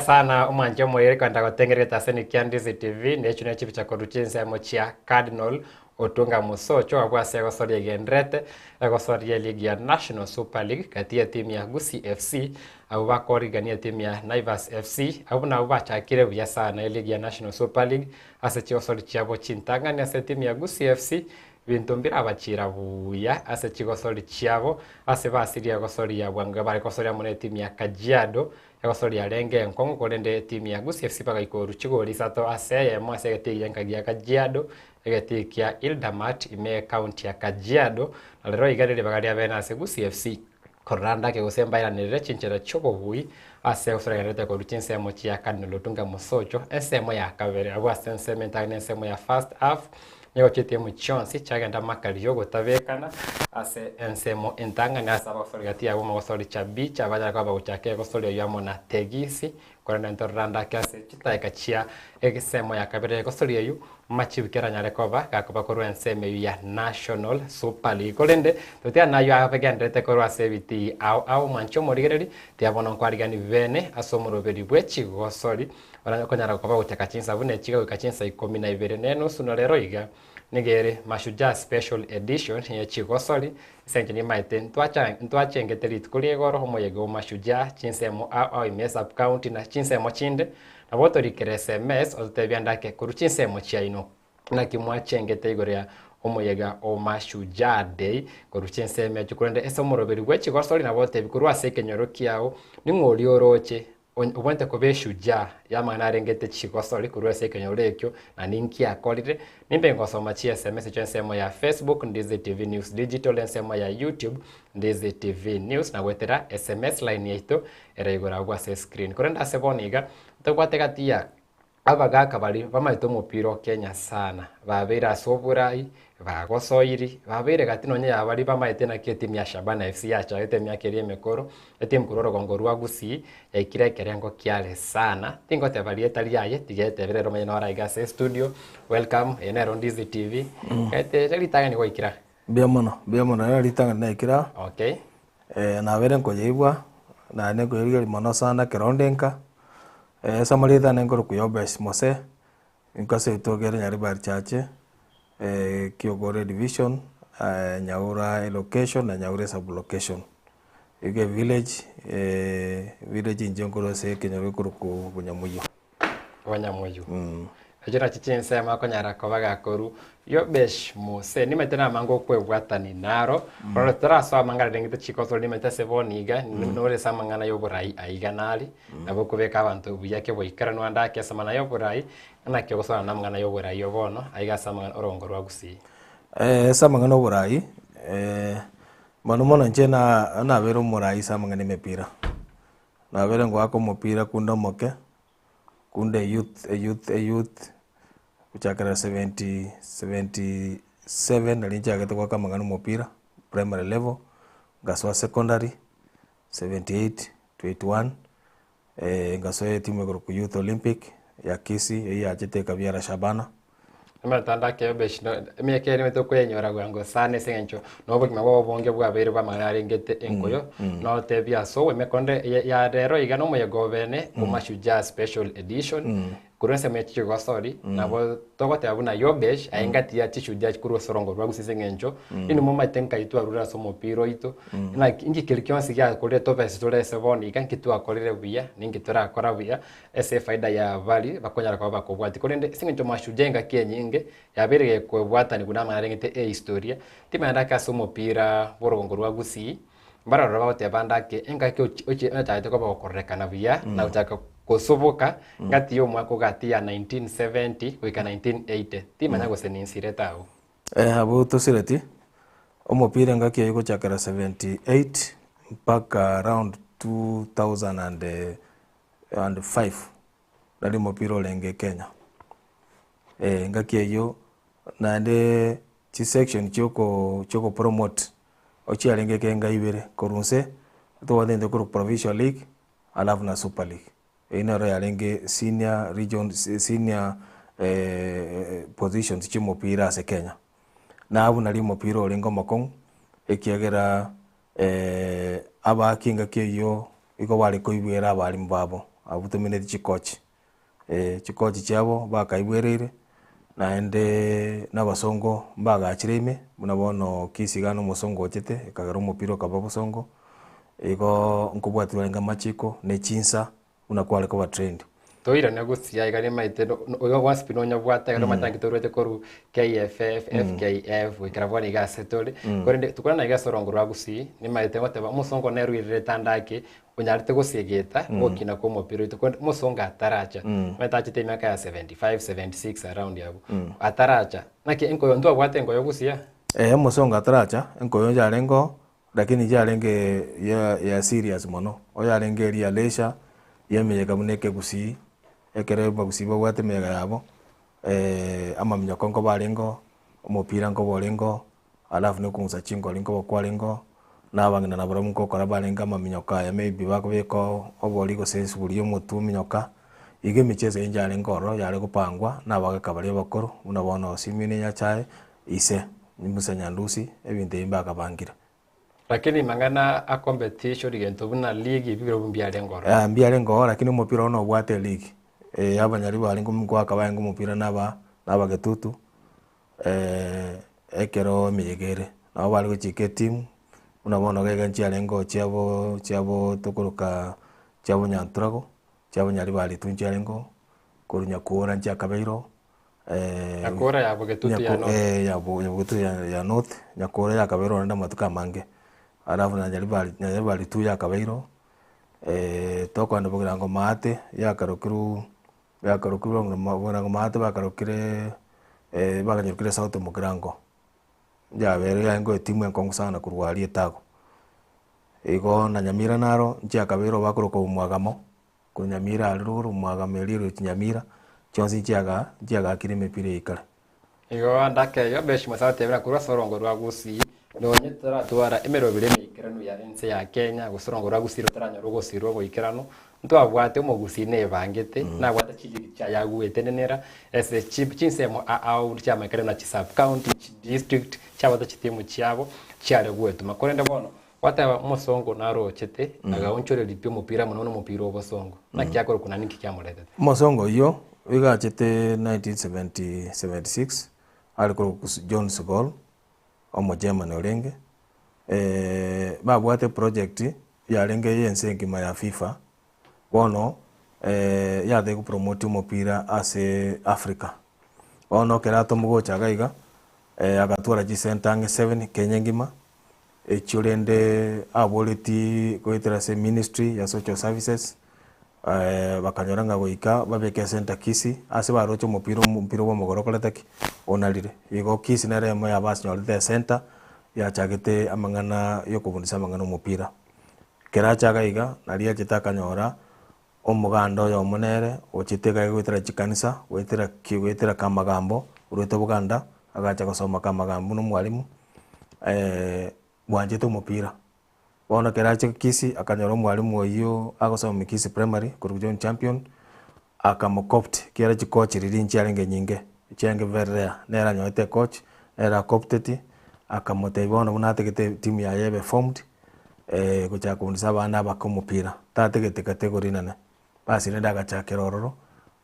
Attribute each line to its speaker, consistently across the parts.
Speaker 1: Sana omwanche omoyere kwenda gotengererete ase Nikia Ndizi TV na echio ne chibicha korwa chinsemo chia Cardinal Otunga Musocho abwo ase egosoria egendererete egosoria eligi ya National Super League gati y'etimu ya Gusii FC abwo bakorigania etimu ya Naivas FC abwo nabwo bachakire buya sana eligi ya National Super League ase chigosori chiabo chintang'ani ase etimu ya Gusii FC Binto mbirabachira buya ase chigosori chiabo, ase basirie egosori ya bwango bare gosoria amo netimu ya Kajiado, egosori yarenge enkong'u, korende etimu ya Gusii FC bagaika oru chigori isato ase eyemo ase egetii gi'enka gia Kajiado, egetii kia Ildamat ime ekaunti ya Kajiado, na rero iga ribaga riabene ase Gusii FC korora ndake gose mbairanerere chinchera chi'obobui ase gosoregererete korwa chinsemo chia Cardinal Otunga Mosocho, ensemo ya kabere abwo ase ensemo entang'ani ensemo ya first half. Nigo chitimu chionsi chiagenda amakari y'ogotabekana ase ensemo entang'ani ase abagosori gati yabo omogosori Chabicha banyare koba bagochaka egosori oyio amo na Tegisi, korende ntororande ake ase chidakika chia egesemo ya kabere egosori eyio machibu keranyare koba gakoba korwa ensemo eyio ya National Super League. Korende totiga nayio abegenderete korwa ase ebitii ao ao mwanche omorigereri tiga bono nkwarigani bene ase omoroberi bwe chigosori Okonyara koba gochaka chinsa buna echi goika chinsa ikomi na ibere na enusu na rero iga nigo ere Mashujaa Special Edition ye chigosori ase engencho nimaete ntwachengete rituko ria igoro omoyega o Mashujaa chinsemo ao ao ime sub county na chinsemo chinde nabo otorikere sms ototebia ndake korwa chinsemo chiaino. Naki mwachengete igoro ya omoyega o Mashujaa Day korwa chinsemo echio korende ase omoroberi bwe chigosori nabo otebi korwa ase ekenyoro kiao ning'o oria oroche Obwenerete koba eshujaa y'amang'ana arengete chigosori korwa ase ekenyoro ekio, na ninki akorire. Nimbe ngosoma chi sms echio ensemo ya Facebook, Ndizi TV News Digital, ensemo ya YouTube, Ndizi TV News, na goetera sms line yaito ere igoro abwo ase escreen. Korende ase bono iga, ntobwate gati ya. Abagaka baria bamaete omopira o Kenya sana, babeire ase oborai, bagosoiri, babeire gati nonye ya baria bamaete naki etimu ya Shabana FC yachagete emiaka eria emekoro, etimu korwa orogongo rwa Gusii, yaikire ekerengo kiare sana. Tingoteba rieta riaye, tiga etebere ere omonyene ore aiga ase estudio, welcome, eye nero Ndizi TV, ete ritang'ani gwaikire aa.
Speaker 2: Mbuya mono, mbuya mono, nero ritang'ani naikire aa.
Speaker 1: Okay.
Speaker 2: Nabere nkoyeigwa, naende nkoyerigereria mono sana ekero onde nka, ase amarieta ane nkorokwa Yobes Mose, inka ase etoka ere Nyaribari Church, Kiogoro Division, Nyaura elocation na Nyaura esublocation. Iga evillage, village inche nkorwa ase ekenyoro gekorokwa Bonyamoyio.
Speaker 1: Abanyamoyio. Echio nachio chinsemo akonyara koba gakorwa Yobesh Mose, nimanyete namange okwebwatani naro, bono totarasoa amang'ana rengete chikosoro nimanyete ase bono iga, nore ase amang'ana ya oborai aiga nare, nabo okobeka abanto buya keboikeranu ande ake ase amang'ana ya oborai, naki ogosoana na amang'ana ya oborai obo bono, aiga ase amang'ana orongo rwa Gusii.
Speaker 2: Ase amang'ana ya oborai, mono mono inche na nabeire omorai ase amang'ana ya emepira, nabeire ngoaka omopira kunde omoke. Kunde eyouth eyouth eyouth gochakera 70 77 nari nchagete goaka amang'ana omopira primary level, ngasoa secondary 78 to 81, ngasoa etimu ekorokwa youth olympic ya Kisii eywo yachete ekabiara Shabana.
Speaker 1: Amatanda akebeshi no emiaka ere nigo tokoyenyora bwango sana ase eng'encho na obogima bwabo obonge bwabeire bw'amang'ana arengete enkoyo, notebia ase obweme konde ya ya rero iga na omoyega obene omashujaa special edition, korwa ensemo ya chigosori, nabo togoteba buna Yobesh aye ngati ya chishujaa korwa ase orongo rwa gusii ase eng'encho, inwe momanyete nkai twarure ase omopira oito, naki inki keria kionsi giakorire tobe ase tore ase bono iga, nki twakorire buya, ninki torakora buya. Ase efaida ya baria bakonyara koba bakobwatia. Korende ase engencho mashujaa engaki enyinge yabeire gekwebwatanigwa namang'ana arengete ehistoria, timanyete ake ase omopira bw'orogongo rwa Gusii, mbarororo bagoteba ande ake engaki ochi ochi ochagete koba gokororekana buya na gochaka kosoboka ngati ya omwaka ogati ya 1970 goika 1980. Timanya gose ninsirete abwo.
Speaker 2: Abwo tosireti, omopira engaki eyio gochakera 78 mpaka around 2000 and and five, nari omopira orenge Kenya. Engaki eyio naende chisection chioko chiokopromote ochiarenge ekenga ibere, korwa inse tobwate egento gekorokwa provincial league alafu na super league. Eyio nero yarenge senior region senior positions chia omopira ase Kenya. Na abwo nario omopira orenge omokong'u ekiagera Abaaki engaki eyio igo bare koigwera abalimu babo, abwo tomeneti chikochi, chikochi chiabo bakaigwereire, naende na abasongo mbagachire ime, buna bono Kisii iga na omosongo ochete, ekagera omopira okaba bosongo, igo nkobwatia orenge amachiko na echinsa. buna kware koba trained.
Speaker 1: Toirane gusii iga nimaete oyo onsi pi nonyobwate ekero omanyete naki torwete korwa KFF, FKF goikera bono iga ase tore. Korende tokwane iga ase orongo rwa Gusii, nimaete ngoteba omosongo nere oirerete ande ake, onyarete gosegeta ogokina kwa omopira oito korende omosongo ataracha, omanyete achete emiaka ya 75, 76 around abwo, ataracha, naki enkoyo ntwabwate enkoyo Gusii aa?
Speaker 2: Eh, omosongo ataracha, enkoyo yarenge oo, Lakini yarenge ya ya serious mono, oyarenge eria leisure, yemeyega buna ekegusii, ekero abagusii babwate emeyega yabo, amaminyoko nkoba arenge oo, omopira nkoba orenge oo, alafu na okong'usa chingori nkoba kwarenge oo, na abang'ina nabarabwo nkokora barenge amaminyoko aya maybe bakobeka obori gose esuguri ya omotwe ominyoka, igo emicheso eyio yarenge ororo yare gopangwa na abagaka baria abakoro, buna bono Simeon Nyachae, Ise, Musa Nyandusi, ebinto ebi mbakabangire.
Speaker 1: Lakini mang'ana a competition gento buna league ebi birobio mbiarenge ororo.
Speaker 2: Eh, mbiarenge oo lakini omopira bono nobwate eleague, eh, abanyari barenge ngoaka barenge omopira na aba na abagetutu, ekero emeyega ere. Nabo bare gochika etimu, buna bono iga iga nchiarenge oo chiabo chiabo tokoroka chiabo Nyanturago, chiabo Nyaribari intwe nchiarenge oo, korwa Nyakuora nchiakabeire oo.
Speaker 1: Nyakora ya Bogetutu ya North.
Speaker 2: Ya Bogetutu ya North, Nyakora yakabeirwe naende amatuko amange, alafu na Nyaribari, Nyaribari two yakabeirwe, tokoenda Bogirango maate yakarokirwe yakarokirwe Bogirango maate bakarokire bakanyorokire South Mugirango, yabeire yarenge etimu enkong'u sana korwa aria etago. Igo na Nyamira naro nchiakabeirwe bakorokwa Omwagamo. Korwa Nyamira aria rogoro omwagamo eria eroche Nyamira, Chionsi nchiaga nchiagakire emepira eye kare.
Speaker 1: Igo andake Yobeshi Musa agatebera korwa ase orongo rwa Gusii, Nonye toratwara emeroberi emeikeranu ya ense ya Kenya, gose orongo rwa Gusii rotaranyora ogosirwa ogoikeranu, ntwabwate omogusii nebangete, nabwate chiligi chiaye agwetenenera ase chi chinsemo ao chiamaikare buna chisub county, chidistrict, chiabwate chitimu chiabo chiare gwetuma. Korende bono, gwateba omosongo narochete, agaonchoreria pi omopira mono buna omopira obosongo. Naki akorokwa naende ninki kiamoretete?
Speaker 2: Omosongo oyio iga achete 1970 76 are korokwa John Sgol, omogermany orenge, babwate eproject yarenge ya ense engima ya FIFA, bono yatagete gopromote omopira ase Africa. Bono ekero atomogocha iga iga, agatwara chisenta ang'e seven Kenya engima, echio rende aboreti goetera ase ministry ya social services, bakanyora ng'a goika babeke esenta Kisii, ase baroche omopira omopira bwa omogoro okorete ki? Onarire. Igo Kisii nere eyemo yabo asinyorete esenta, yachagete amang'ana ya okobundisa amang'ana omopira. Ekero achaga iga, naria achete akanyora omoganda oyomo nere ochete iga goetera chikanisa, goetera ki goetera kamagambo, orwete boganda, agacha gosoma kamagambo buna omwalimu, bwanchete omopira. Bono ekero acha Kisii, akanyora omwalimu oyio agosoma Kisii Primary, korwa John Champion, akamocopt ekiagera chicoach riria nchiarenge nyinge, chiarenge very rare, nere anyorete ecoach, nere acopteti, akamotebia bono buna atagete etimu yaye ebe formed, gochaka kobundisa abana abake omopira, tatagete category nene. Basi rende agachakera ororo,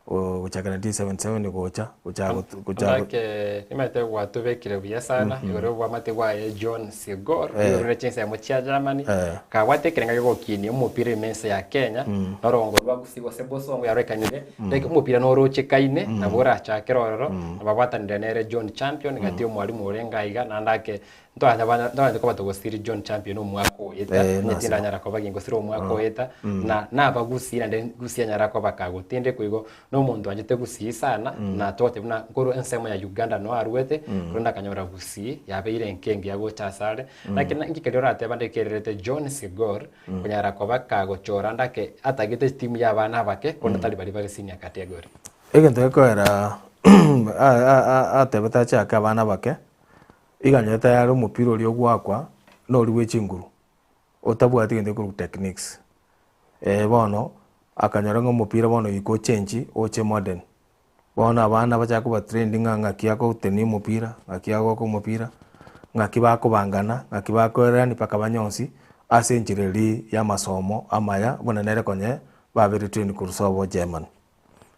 Speaker 2: gochakera 1977 gocha, gocha gocha
Speaker 1: Ndake nimanyete gwatobekire buya sana igoro y'obwamate bwaye John Sigor igoro ne chinsemo chia Germany kabwate ekerenga giogokinia omopira ime ense ya Kenya norongo rwa Gusii gose Bosongo yarorekanire like omopira norochekaine nabo orachakere ororo nababwatanire nere John Champion gati omwalimu orenge aiga naende ake Ntwanyare koba togosiri John Champion omwaka oeta,
Speaker 2: Eh,
Speaker 1: onye
Speaker 2: nase.
Speaker 1: tindanyara koba gingosira omwaka oeta, na nabagusii naende gusii anyara koba kagotindekwa igo, na omonto oanchete gusii sana, na togoteba buna nkorwa ensemo ya Uganda noo arwete, korende akanyora gusii yabeire enka engiya gocha asare. Naki na inki keria oratebe ande ekererete John Sigor, konyara koba kagochora ande ake atagete etimu ya abana abake, korende tari baria bare senior category.
Speaker 2: Egento gekoera a- a- a- atebete achake abana abake, Iga tayari omopira oria ogoakwa noria bwe chinguru, otabwati gento gekorokwa techniques. Bono, akanyora ng'a omopira bono goika ochenchi oche modern. Bono abana bachake koba trained ng'a ng'aki agotenia omopira, ng'aki agoaka omopira, ng'aki bakobangana, ng'aki bakoererani mpaka banyonsi, ase enchera eria ya amasomo amaya buna nere konye babere trained korwa sobo Germany.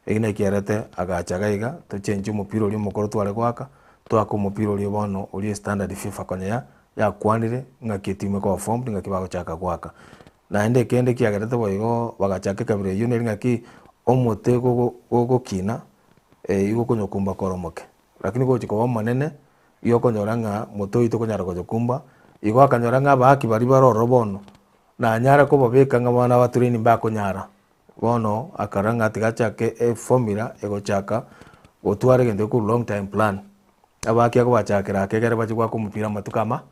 Speaker 2: Eki nekiarete agacha iga iga, tochenchie omopira oria omokoro tware goaka, toake omopira oria bono oria estandard fifa konya ya yakwanire ng'aki etimu ekoba formed ng'aki bagochaka goaka. Naende ekende kiagerete boigo bagachaka ekabira eyio neri ng'aki, omote gogo gogokina igo okonyokumba kore omoke, lakini gochi koba omonene, igo okonyora ng'a mote oyio tokonyara koyokumba, igo akanyora ng'a abaaki baria bare ororo bono, nanyare kobabeka ng'a bono abatrain mbakonyara. Bono akarora ng'a tiga achake eformula egochaka gotwara egento gekorwa long time plan, abakia kobachakera ake ekere bachia goaka omopira amatuko ama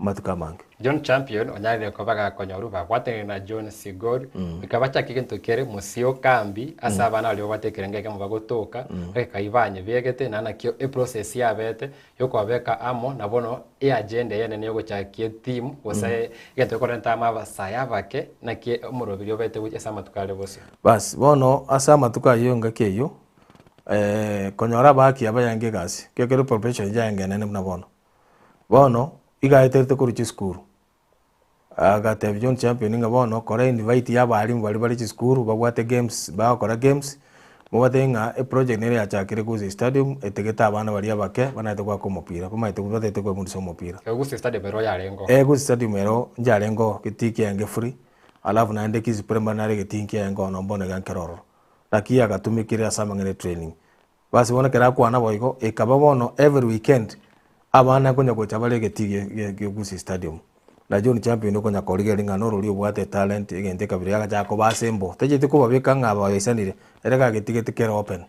Speaker 2: amatuko amange.
Speaker 1: John Champion onyarire koba gakonyorwa babwatanire na John Sigor goika bachake egento kere mosio kambi ase abana baria babwate ekerengo ekemo bagotoka egekai banyebegete na nakio eprocess yabete yokobabeka amo na bono eagenda eye enene yogochakia etimu gose egento gekorenta amo abasae abake naki omoroberi obete gochia ase amatuko are bosio.
Speaker 2: Basi, bono ase amatuko ayio engaki eyio, konyora abaaki aba yarenge egasi, ekero eprofession yarenge enene buna bono. Bono, iga aeterete korwa chisukuru, agatebia John Champion ng'a bono kora invite ya abalimu baria bare chisukuru babwate games bagokora games, mobatebie ng'a eproject nere yachakire Gusii stadium etegete abana baria abake banarete goaka omopira, bamaete batagete kwebundisa omopira.
Speaker 1: Erio Gusii stadium ero yarenge oo.
Speaker 2: Eh Gusii stadium ero nchiarenge oo, getii kiarenge free, alafu naende Kisii primary naro egetii nkiarenge oo nonya bono iga nkere ororo. Lakini yagatumekire ase amang'ana etraining. Basi bono ekero akwana boigo, ekaba bono every weekend, abana nkonya gocha bare egetii gie gie gie Gusii Stadium. Na John Champion okonya korigereria ng'a norori obwate etalent egento ekabira agachaka koba ase embo. Tacheti kobabeka ng'a abaisanire, ere gagetigete kere open.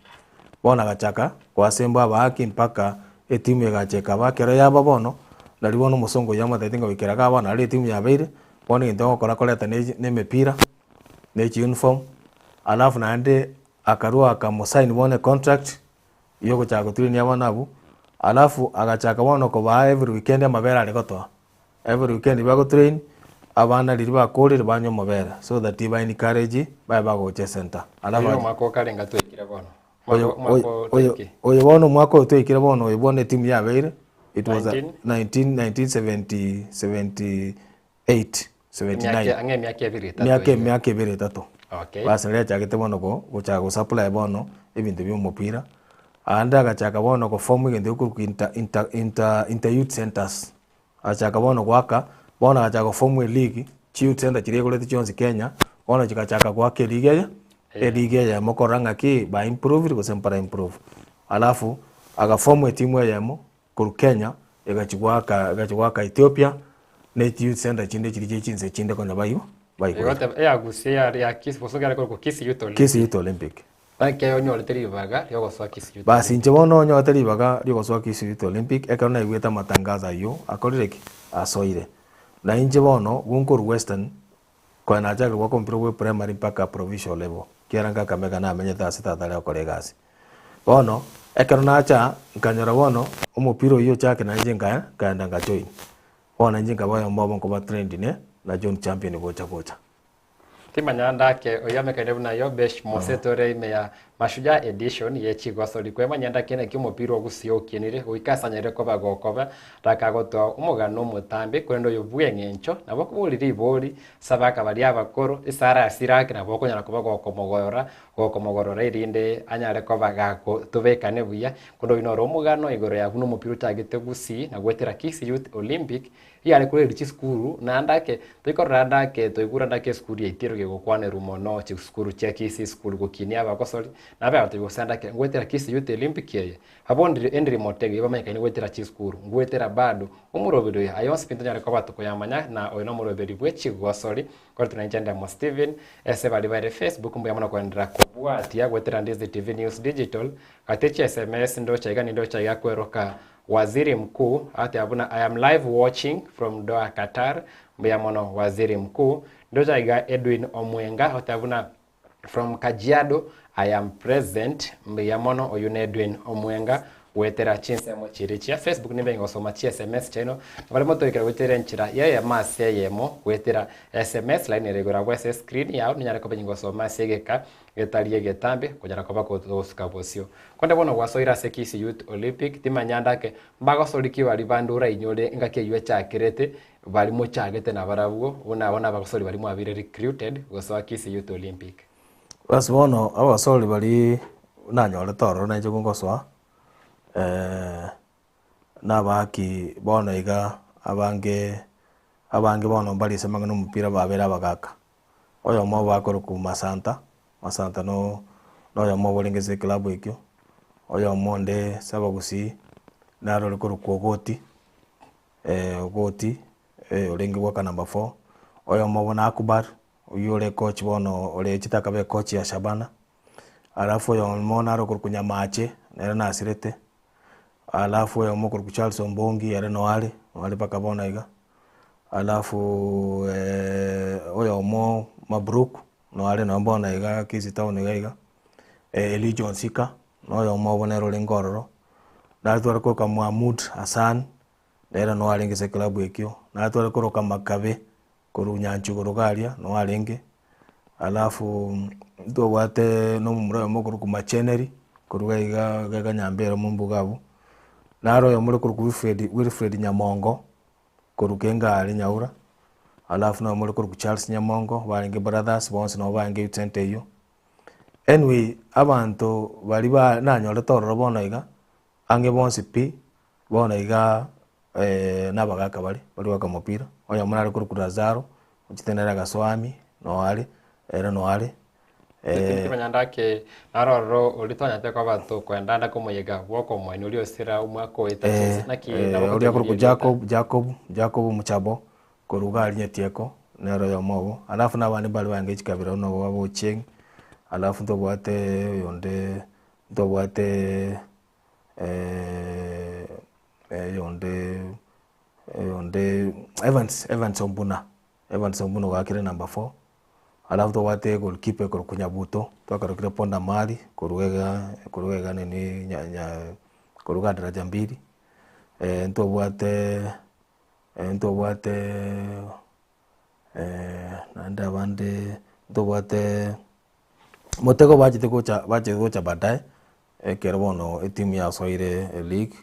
Speaker 2: Bono agachaka koa embo abaaki mpaka etimu egacha ekaba, ekero yaba bono, nari bono omosongo oyio amotebetie ng'a goikera igaa bono naro etimu yabeire, bono egento ogokora koreta ne na emepira, na echiuniform, alafu naende. Akarua akamosign bono econtract, ya ogochaka gotrainia abana abwo, alafu agachaka bono kobaa every weekend amabere are gotoa. Every weekend bagotrain, abana riria bakorire banywa amabere, so that ba encourage babe bagocha ecenter. Alafu
Speaker 1: Oyo omwaka okarenga twaikire bono.
Speaker 2: Oyo
Speaker 1: Omwaka
Speaker 2: oyo
Speaker 1: omwaka
Speaker 2: oyo
Speaker 1: otoiki.
Speaker 2: oyo bono omwaka oyo twaikire bono oyo bono etimu yabeire, it was a
Speaker 1: 19?
Speaker 2: 19 1970 78
Speaker 1: Emiaka
Speaker 2: 79
Speaker 1: ang'e emiaka ebere etato
Speaker 2: emiaka
Speaker 1: iga.
Speaker 2: emiaka ebere etato.
Speaker 1: Okay.
Speaker 2: Bas nari achagete bono go gochaka gosupply bono ebinto bia omopira, aande agachaka bono goform egento gekorokwa inter inter inter inter youth centres. Agachaka bono goaka, bono agachaka goform eleague, chiyouth centre chiria aigorete chionsi Kenya, bono chigachaka goaka eleague eye, eleague eyemo korora ng'aki ba improved gose mbara improve. Alafu, agaform etimu eyemo korwa Kenya, egachia goaka egachia goaka Ethiopia, na echiyouth centre chinde chiria chia chinse chinde konya baigo
Speaker 1: Igo
Speaker 2: baigorete.
Speaker 1: oteba eyagusia yare ya Kisii gose ekero ekorokwa Kisii Youth Olympic.
Speaker 2: Kisii Youth Olympic.
Speaker 1: Naki aye onyorete ribaga riogosoa Kisii Youth
Speaker 2: Basi
Speaker 1: Olympic?
Speaker 2: inche bono onyorete ribaga riogosoa Kisii Youth Olympic ekero naigwete amatangazo ayio akorire ki? Asoire. Na inche bono gonkorwa Western, konya nachakire goaka omopira bwe primary mpaka provincial level, ekiagera Kakamega namenyete ase tata are gokora egasi. Bono, ekero nacha nkanyora bono omopira oyio ochake nainche nkae nkaenda nkajoin. Bono inche nkaba oyomo obo nkoba trained ne na John Champion gocha gocha.
Speaker 1: Timanya ndake oyio amekaine buna Yobesh Mose tore ime ya Mashujaa Edition ye chigosori kwemanyia ndake naki omopira ogusia okienire goika asanyarire koba gokoba raka gotoa omogano omotambe korende oyo bweng'encho nabo okobori ribori sabaka baria abakoro esara asire ake nabo okonyara koba gokomogorora gokomogorora erinde anyare koba gakotobekane buya korende oyio noro omogano igoro ya buna omopira ochagete gusii na goetera Kisii Youth Olympic Riare koeria chisukuru, naende ake, toikorora ande ake, toigure ande ake esukuru yaito ere gegokwanerwa mono, chisukuru chia Kisii school gokinia abagosori, nabe abatebia gose ande ake, ngoetera Kisii Youth Olympic eye, abondire Henry Motegi bamanyekaine goetera chisukuru, ngoetera bado, omoroberi oyo, aye onsi pi ntonyare koba tokoyamanya, na oyo nomoroberi bwe chigosori, korwa nainche Ndemo Stephen, ase baria bare Facebook mbuya mono koenderera kobwatia goetera Ndizi TV News Digital, gati chi sms ndoche iga nindoche iga kweroka Waziri Mkuu agateba buna I am live watching from Doha Qatar, mbuya mono Waziri Mkuu. Ndoche iga Edwin Omwenga agoteba buna from Kajiado I am present, mbuya mono oyio ne Edwin Omwenga goetera chinsemo chiria chia Facebook nimbe ngosoma chi sms chiaino nabare motoikera goetera enchera yeyemo ase eyemo goetera sms line ere igoro abwo ase escreen yao ninyare koba ngosoma ase egeka Getari egetambe konyara koba gosuka bosio. Konde bono gwasoire ase Kisii Youth Olympic, timanya ande ake mbagosori ki baria bande orainyore engaki eyio echakerete baria mochagete nabarabwo buna abwo nabagosori baria mwabeire recruited gosoa Kisii Youth Olympic.
Speaker 2: Basi bono abasori baria nanyorete ororo nainche gongosoa, nabaki bono iga abange abange bono mbari ase amang'ana omopira babere abagaka. Oyomo obo akorokwa Masanta, Masanta no noyomo obo orenge ase eclub ekio, oyomo onde ase abagusii naro ore korokwa Ogoti, Ogoti orenge goaka number four, oyomo obo na Akbar, oywo ore ecoach bono orechete akaba ecoach ya Shabana, alafu oyomo naro okorokwa Nyamache, nere nasirete, alafu oyomo okorokwa Charles Ombongi ere no are, no are mpaka bono iga. Alafu oyomo Mabruk noare nonye bono iga Kisii town iga iga, Elijah Onsika na oyomo obo nere orenge ororo, nare tware koroka Mohamud Hassan, nere noo arenge ase eclub ekio, nare tware koroka Makabe korwa Nyanchigoro iga aria noo arenge, alafu ntobwate na omomura oyomo okorokwa Macheneri korwa iga iga iga Nyambera Mombuga abwo, naro oyomo ore korokwa Wilfred Wilfred Nyamongo. Korwa Kengari Nyaura, alafu noyomo ore korokwa Charles Nyamongo, barenge brothers bonsi nabo barenge youth centre eyio. Anyway, abanto baria ba nanyorete ororo bono iga, ang'e bonsi pi, bono iga na abagaka bare, baria goaka omopira, oyomo nare korokwa Lazaro, ochete nere agasoa army, noo are, ere noo are.
Speaker 1: Timanya ndake naro ororo oria twanyarete koba tokoenda ande komoyega bw'okomoenia oria osira omwaka oeta chinse naki nabo
Speaker 2: Oria akorokwa
Speaker 1: ogotebiria erieta.
Speaker 2: Jacob, Jacob, Jacob Muchabo, korwa iga aria Nyatieko, nere oyomo obo. Alafu na abande mbare barenge chikabira buna obo aba Ochieng, alafu ntobwate oyonde, ntobwate oyonde, oyonde Evans, Evans Ombuna, Evans Ombuna oakire number four. Alafu tobwate goalkeeper ekorokwa Nyabuto, twakarokire Ponda Mali korwa iga korwa iga nini nya nya korwa iga daraja mbili, ntobwate ntobwate naende abande ntobwate Motego bachete gocha bachete gocha baadaye, ekero bono etimu yasoire eleague,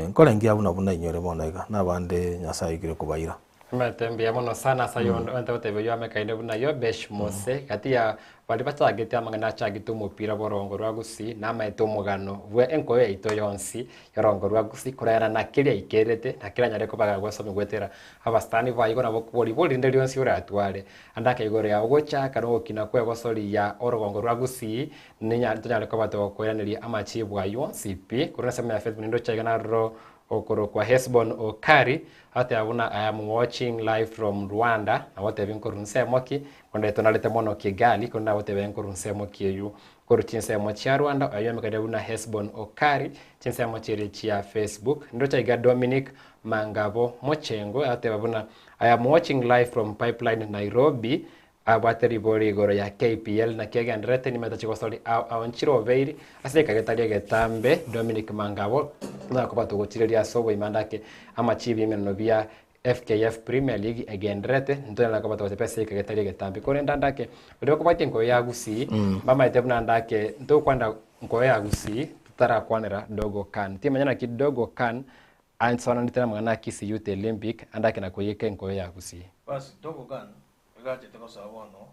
Speaker 2: nkorengia buna buna inyore bono iga, na abande Nyasaye aikire kobaira.
Speaker 1: Omanyete mbuya mono sana ase ayio omanyete gotebia oyio amekaine buna Yobesh Mose gati ya baria bachagete amang'ana achagete omopira bw'orongo rwa Gusii namaete omogano bwe enkoyo yaito yonsi y'orongo rwa Gusii koreng'ana na keria aikerete na keria anyare koba gagosomia goetera abasani baye igo nabo okobori rinde rionsi oratware Ande ake igoro ya ogochaka na ogokina kw'egosori ya orogongo rwa Gusii, ninya ntonyare koba togokoiraneria amachibu ayio onsi pi. Korwa ensemo ya Facebook ninde ochaige naroro okorokwa Hesbon Okari, agoteba buna I am watching live from Rwanda, nagotebia nkorwa nsemo ki, korende tonarete mono Kigali, korende nagotebia nkorwa nsemo ki eywo. Korwa chinsemo chia Rwanda, oyio omekaine buna Hesbon Okari, chinsemo chiria chia Facebook. Ninde ochaige Dominic Mangabo Mochengo, agoteba buna I am watching live from Pipeline Nairobi, abwate ribori igoro ya KPL naki egendererete nimanyete chigosori ao ao nchire obeiri ase eka getari egetambe Dominic Mangabo nakoba togochireria ase oboima ndake amachibi emeneno bia FKF Premier League egendererete ntonyara koba togochia ase eka getari egetambe korende ndake oria okobwatia enkoyo ya Gusii mbamaete buna ndake ntogokwanera nkoyo ya Gusii totarakwanera Dogo Khan timanya naki Dogo Khan Ansoananete namang'ana a Kisii Youth Olympic ande ake na koiyeka enkoyo ya Gusii.
Speaker 2: Basi Dogo-Khan egachete gosoa bono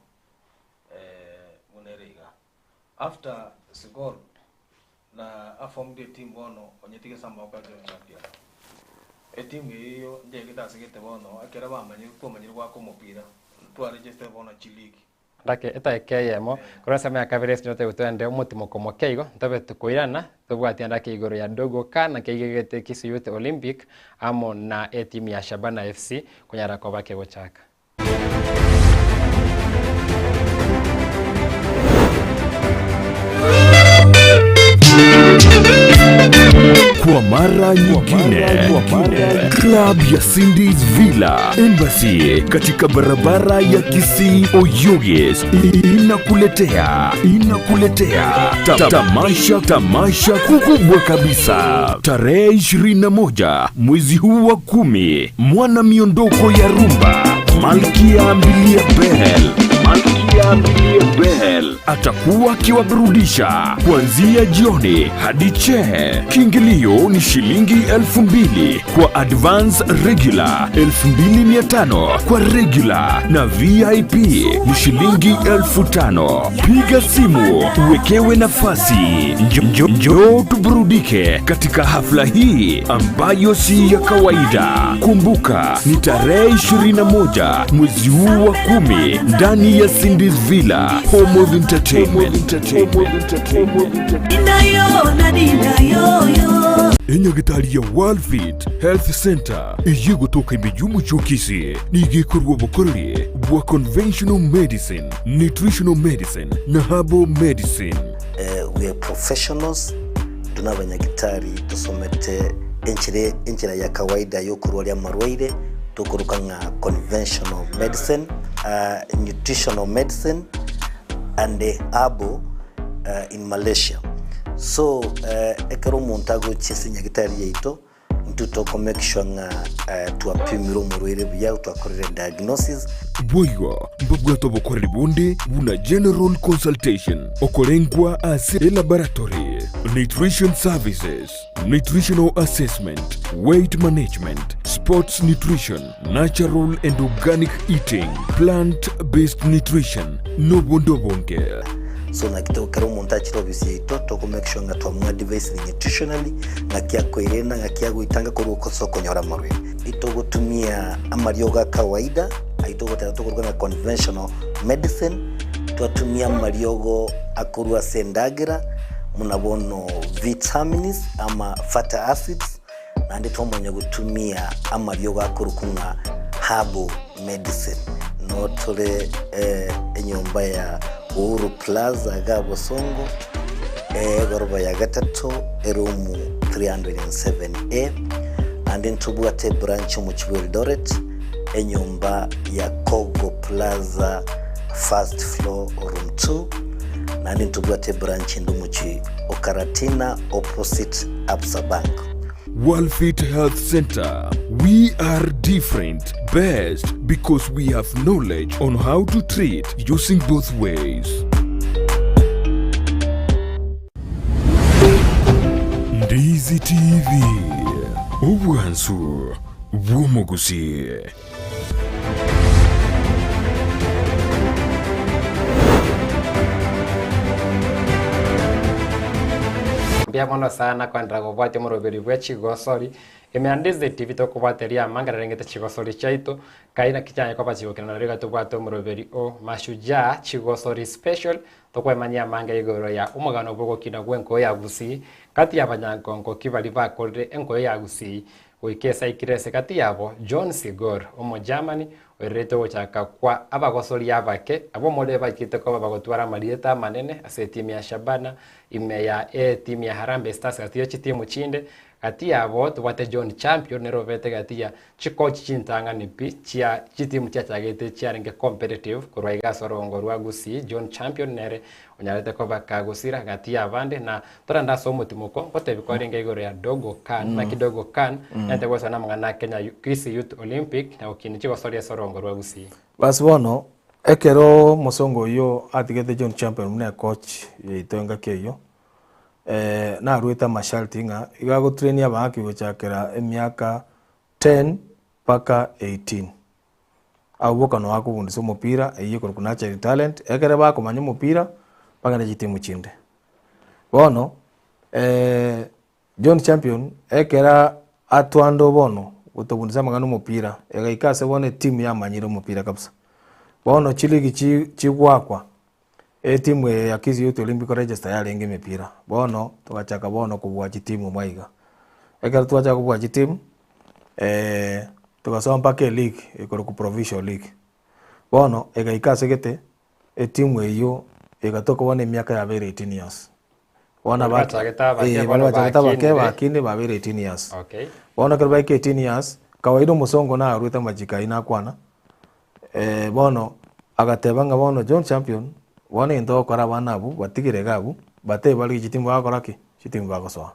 Speaker 2: buna ere iga. After Sigol na aformed eteam bono onyetige ase amaboko a John Napier. Eteam eyio njegete ase gete bono ekero bamanyire twamanyire goaka omopira ntwaregister bono chileague.
Speaker 1: Ndake etaika eyemo, korwa ensemo ya kabere ase tote twende omotimoko moke igo, ntobe tokoirana, tobwatie andake igoro ya Dogo Khan naki aigegete Kisii Youth Olympic amo na etimu ya Shabana FC konyara koba kegochaka.
Speaker 3: Kwa mara nyingine, klabu ya Cindy's Villa Embassy katika barabara ya Kisii Oyugis inakuletea inakuletea ta tamasha tamasha kubwa kabisa tarehe 21 mwezi huu wa kumi, mwana miondoko ya rumba Malkia Mbilia Bel Malkia Mbilia Bel atakuwa akiwaburudisha kuanzia jioni hadi che. Kiingilio ni shilingi 2000 kwa advance regular, 2500 kwa regular na VIP ni shilingi 5000. Piga simu uwekewe nafasi. Njo, njo tuburudike katika hafla hii ambayo si ya kawaida. Kumbuka ni tarehe 21 mwezi huu wa kumi ndani ya Cindy's Villa, Home of Entertainment. Enyagitari ya Worldfit Health Center eyegotoka ime y'omochie nigo ekorwa obokoreri bwa conventional medicine, nutritional medicine na herbal medicine.
Speaker 4: We are professionals, intwe nabanyagitari tosomete enchera enchera ya kawaida yokorwaria amarwaire tokoroka ng'a conventional medicine, nutritional medicine and herbal in Malaysia. So ekero omonto agochia ase enyagitari yaito, intwe toko make sure ng'a twapimire omorwaire buya, twakorire diagnosis.
Speaker 3: Boigo mbabwate obokoreri bonde buna general consultation, okorengwa ase elaboratory, nutrition services, nutritional assessment, weight management, sports nutrition, natural and organic eating, plant based nutrition, nobonde obonge.
Speaker 4: So naki to ekero omonto achire ofisi yaito toko make sure ng'a twamoadvisire nutritionally, ng'aki akoirenda, ng'aki agoitanga korwa ase okonyora amarwaire. Itogotumia amariogo a kawaida, ayio togoteba tokoruga ng'a conventional medicine, twatumia amariogo akorwa ase endagera, buna bono vitamins ama fatty acids, naende twamanya gotumia amariogo akorokwa ng'a herbal medicine. Noo tore enyomba ya Uhuru Plaza iga Bosongo, egoroba ya gatato, eroom 307A, naende ntobwate ebranch omochie bwa Eldoret, enyomba ya Kogo Plaza first floor room 2, naende ntobwate ebranch ende omochie o Karatina opposite Absa Bank.
Speaker 3: Worldfit Health Center. We are different, best because we have knowledge on how to treat using both ways. Ndizi TV, obwansu bw'omogusii.
Speaker 1: Mbuya mono sana kwenderera gobwatia omoroberi bwe chigosori. Ime ya Ndizi TV tokobwateria amang'ana arengete chigosori chiaito, kai naki chianye koba chigokina nario iga tobwate omoroberi o Mashujaa Chigosori Special, tokwemanyia amange igoro ya omogano bw'ogokina gw'enkoyo ya Gusii, gati y'abanyankongo ki baria bakorire enkoyo ya Gusii Goika esaikire ase gati yabo John Sigor, Omogermany, oirerete ogochaka kwa abagosori abake, abwo more bachete koba bagotwara amarieta amanene ase etimu ya Shabana, ime ya etimu ya Harambee Stars gati ye chitimu chinde. Gati yabo tobwate John Champion nere obete gati ya chikochi chintang'ani pi chia chitimu chiachagete chiarenge competitive korwa iga ase orogongo rwa Gusii. John Champion nere onyarete koba kagosira gati y'abande, na torende ase omotimoko, ngotebi kwarenge igoro ya Dogo Khan, naki Dogo Khan nente gosoa namang'ana a Kenya Kisii Youth Olympic na gokinia chigosoria ase orongo rwa Gusii.
Speaker 2: Basi bono, ekero omosongo oyio atigete John Champion buna ecoach yaito engaki eyio, naruete amasharti ng'a iga agotrainia abahaki gochakera emiaka ten mpaka 18. Abwo boka noo akobundisa omopira, eyio ekorokwa natural talent, ekere bakomanya omopira, bagende chitimu chinde. Bono John Champion, ekera atwando bono gotobundisa amang'ana omopira, egaika ase bono etimu yamanyire omopira kabisa. Bono chiligi chi chigwakwa, etimu eye ya Kisii Youth Olympic register yarenge emepira, bono togachaka bono kobua chitimu maiga. Ekero twachaka kobua chitimu. Togasoa mpaka eleague ekorokwa provincial league. Bono egaika ase gete, etimu eyio egatoka bono emiaka yabeire 18 years. Bono
Speaker 1: Baria
Speaker 2: abake
Speaker 1: bachagete abake,
Speaker 2: eh, baria
Speaker 1: bono
Speaker 2: bachagete abake
Speaker 1: bakinire.
Speaker 2: bakinire babeire 18 years.
Speaker 1: Okay.
Speaker 2: Bono ekero baika 18 years, kawaida omosongo naruete amachiko ayio nakwana, bono agateba ng'a bono John Champion, bono egento ogokora abana abwo batigere iga abwo, batebe barigie chitimu bagokora ki? Chitimu bagosoa.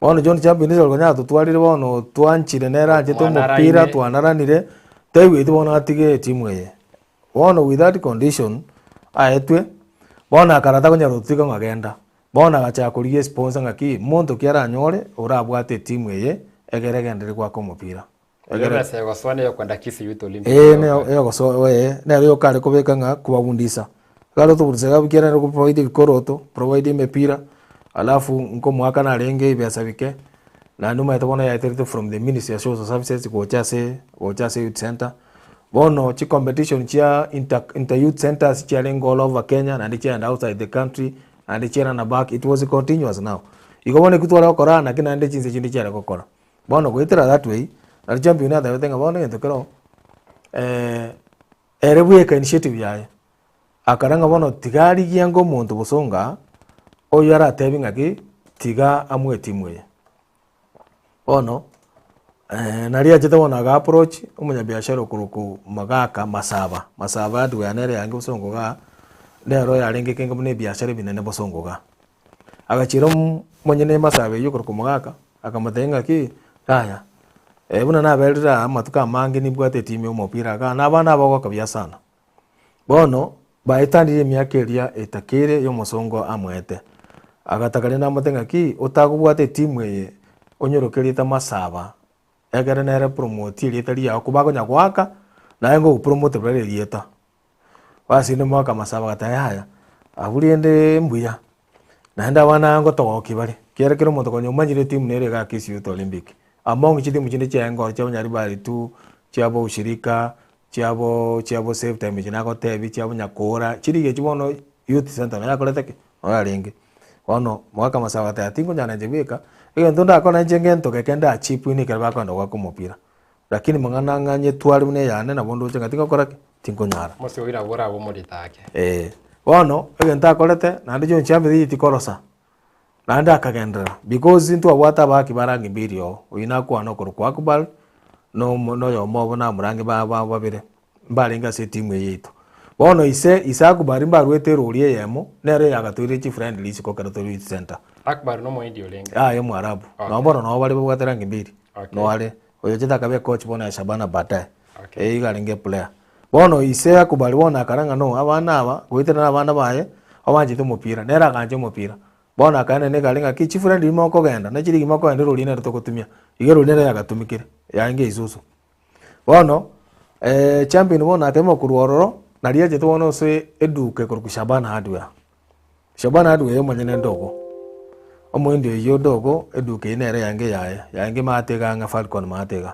Speaker 2: Bono John Champion nigo konya atotwarire bono twanchire nere anchete omopira
Speaker 1: Mwanaraine.
Speaker 2: twanaranire, taigweti bono atige etimu eye. Bono with that condition aetwe, bono akara takonyara gototiga ng'a genda. Bono agachaka korigia esponsor ng'aki, monto ki aranyore orabwate etimu eye, egere egenderere goaka omopira.
Speaker 1: Egere ase egosoa nigo okwenda Kisii Youth Olympic
Speaker 2: Ee,
Speaker 1: yoka.
Speaker 2: nero egosoa ee, nero yoka are kobeka ng'a kobabundisa. Ekero tobundisa iga ekiagera nere provide ebikoroto, provide emepira, alafu nkomoaka narenge ebesa bike, naende omanyete bono yaeterete from the ministry ya social services gocha ase gocha ase youth center. Bono chicompetition chia inter inter youth centers chiarenge all over Kenya naende chiaenda outside the country, naende chiairana back, it was continuous now. Igo bono ekio tware gokora naki naende chinse chinde chiare gokora. Bono goetera that way, nari champion atebete ng'a bono egento kero ere bweka initiative yaye, akara ng'a bono tiga arigie ange omonto bosongo aa, oywo aratebi ng'aki, tiga amoe etimu eye. Bono nari achete bono aga approach omonyabiashara okorokwa Mogaka Masaba, Masaba hardware nere yange bosongo igaa, nere oyarenge kenge buna ebiashara ebinene bosongo igaa. Agachira omonyene emasabo eyio okorokwa omogaka, akamotebia ng'aki, yaya, buna naberire aa amatuko amange nimbwate etimu ya omopira igaa, na abana aba bagoaka buya sana. Bono, baetanire emiaka eria etakeire ya omosongo amoete. Agataka rende amotebie ng'aki, otagobwata etimu eye, onyoroke erieta masaba, ekere nere promote erieta riago, kobakonya goaka, naye ngogopromote bare erieta. Basi rende omogaka amasabo agateba yaya, abwo rende mbuya, naende abana aba ngotogokia bare, ekiagera kera omonto konya omanyire etimu nere iga Kisii Youth Olympic. Among chitimu chinde chiaye oro chia Nyaribari tu, chiabo Ushirika, chiabo chiabo Save Time echi nagotebia, chiabo Nyakora, chirigi echio bono youth center nonya yakorete ki? Nonya yarenge. Bono omogaka amasabo agateba tinkonyara inche bweka, egento ndakore nainche ngento geke ndachieve ekero bakogenda goaka omopira. Lakini mang'ana ng'a nyetware buna eyane, nabo ndoche ng'a tingokora ki? Tinkonyara.
Speaker 1: Omosike oyio nabwo orabe omorito ake.
Speaker 2: Ee. Bono, egento akorete, naende chionsi chiambe tikorosa, naende akagenderera, because ntwabwate abaaki ba rangi mbiri oo, oyio nakwana okorokwa Akbal, na omo na oyomo obo namorange ba ba babere, mbarenge ase etimu eye yaito. Bono ise ise Akbar mbaruete erori eyemo, nere oyagatoire chifriendly isiko ekero tore youth centre.
Speaker 1: Akbar na omohindi orenge?
Speaker 2: Yaya omoarabu.
Speaker 1: Okay.
Speaker 2: Nabo bono nabo bare babwate rangi mbiri,
Speaker 1: Okay.
Speaker 2: noo are, oyochete akaba ecoach bono ya Shabana baadaye.
Speaker 1: Okay.
Speaker 2: Eh iga arenge eplayer. Bono ise Akbar bono akara ng'a no, abana aba, goetera na abana baye, obanchete omopira, nere agancha omopira. Bono akaenda negari ng'aki chifriendly mokogenda, ne chirigi mokogenda erori nere togotumia. Iga erori nere yagatumekire, yarenge Isuzu. Bono champion bono akagima korwa ororo, naria achete bono ase eduka ekorokwa Shabana Hardware. Shabana Hardware eye omonyene ndogo, omohindi oyio ndogo eduka eyio nere yarenge yaye, yarenge maate iga ang'e Falcon maate iga.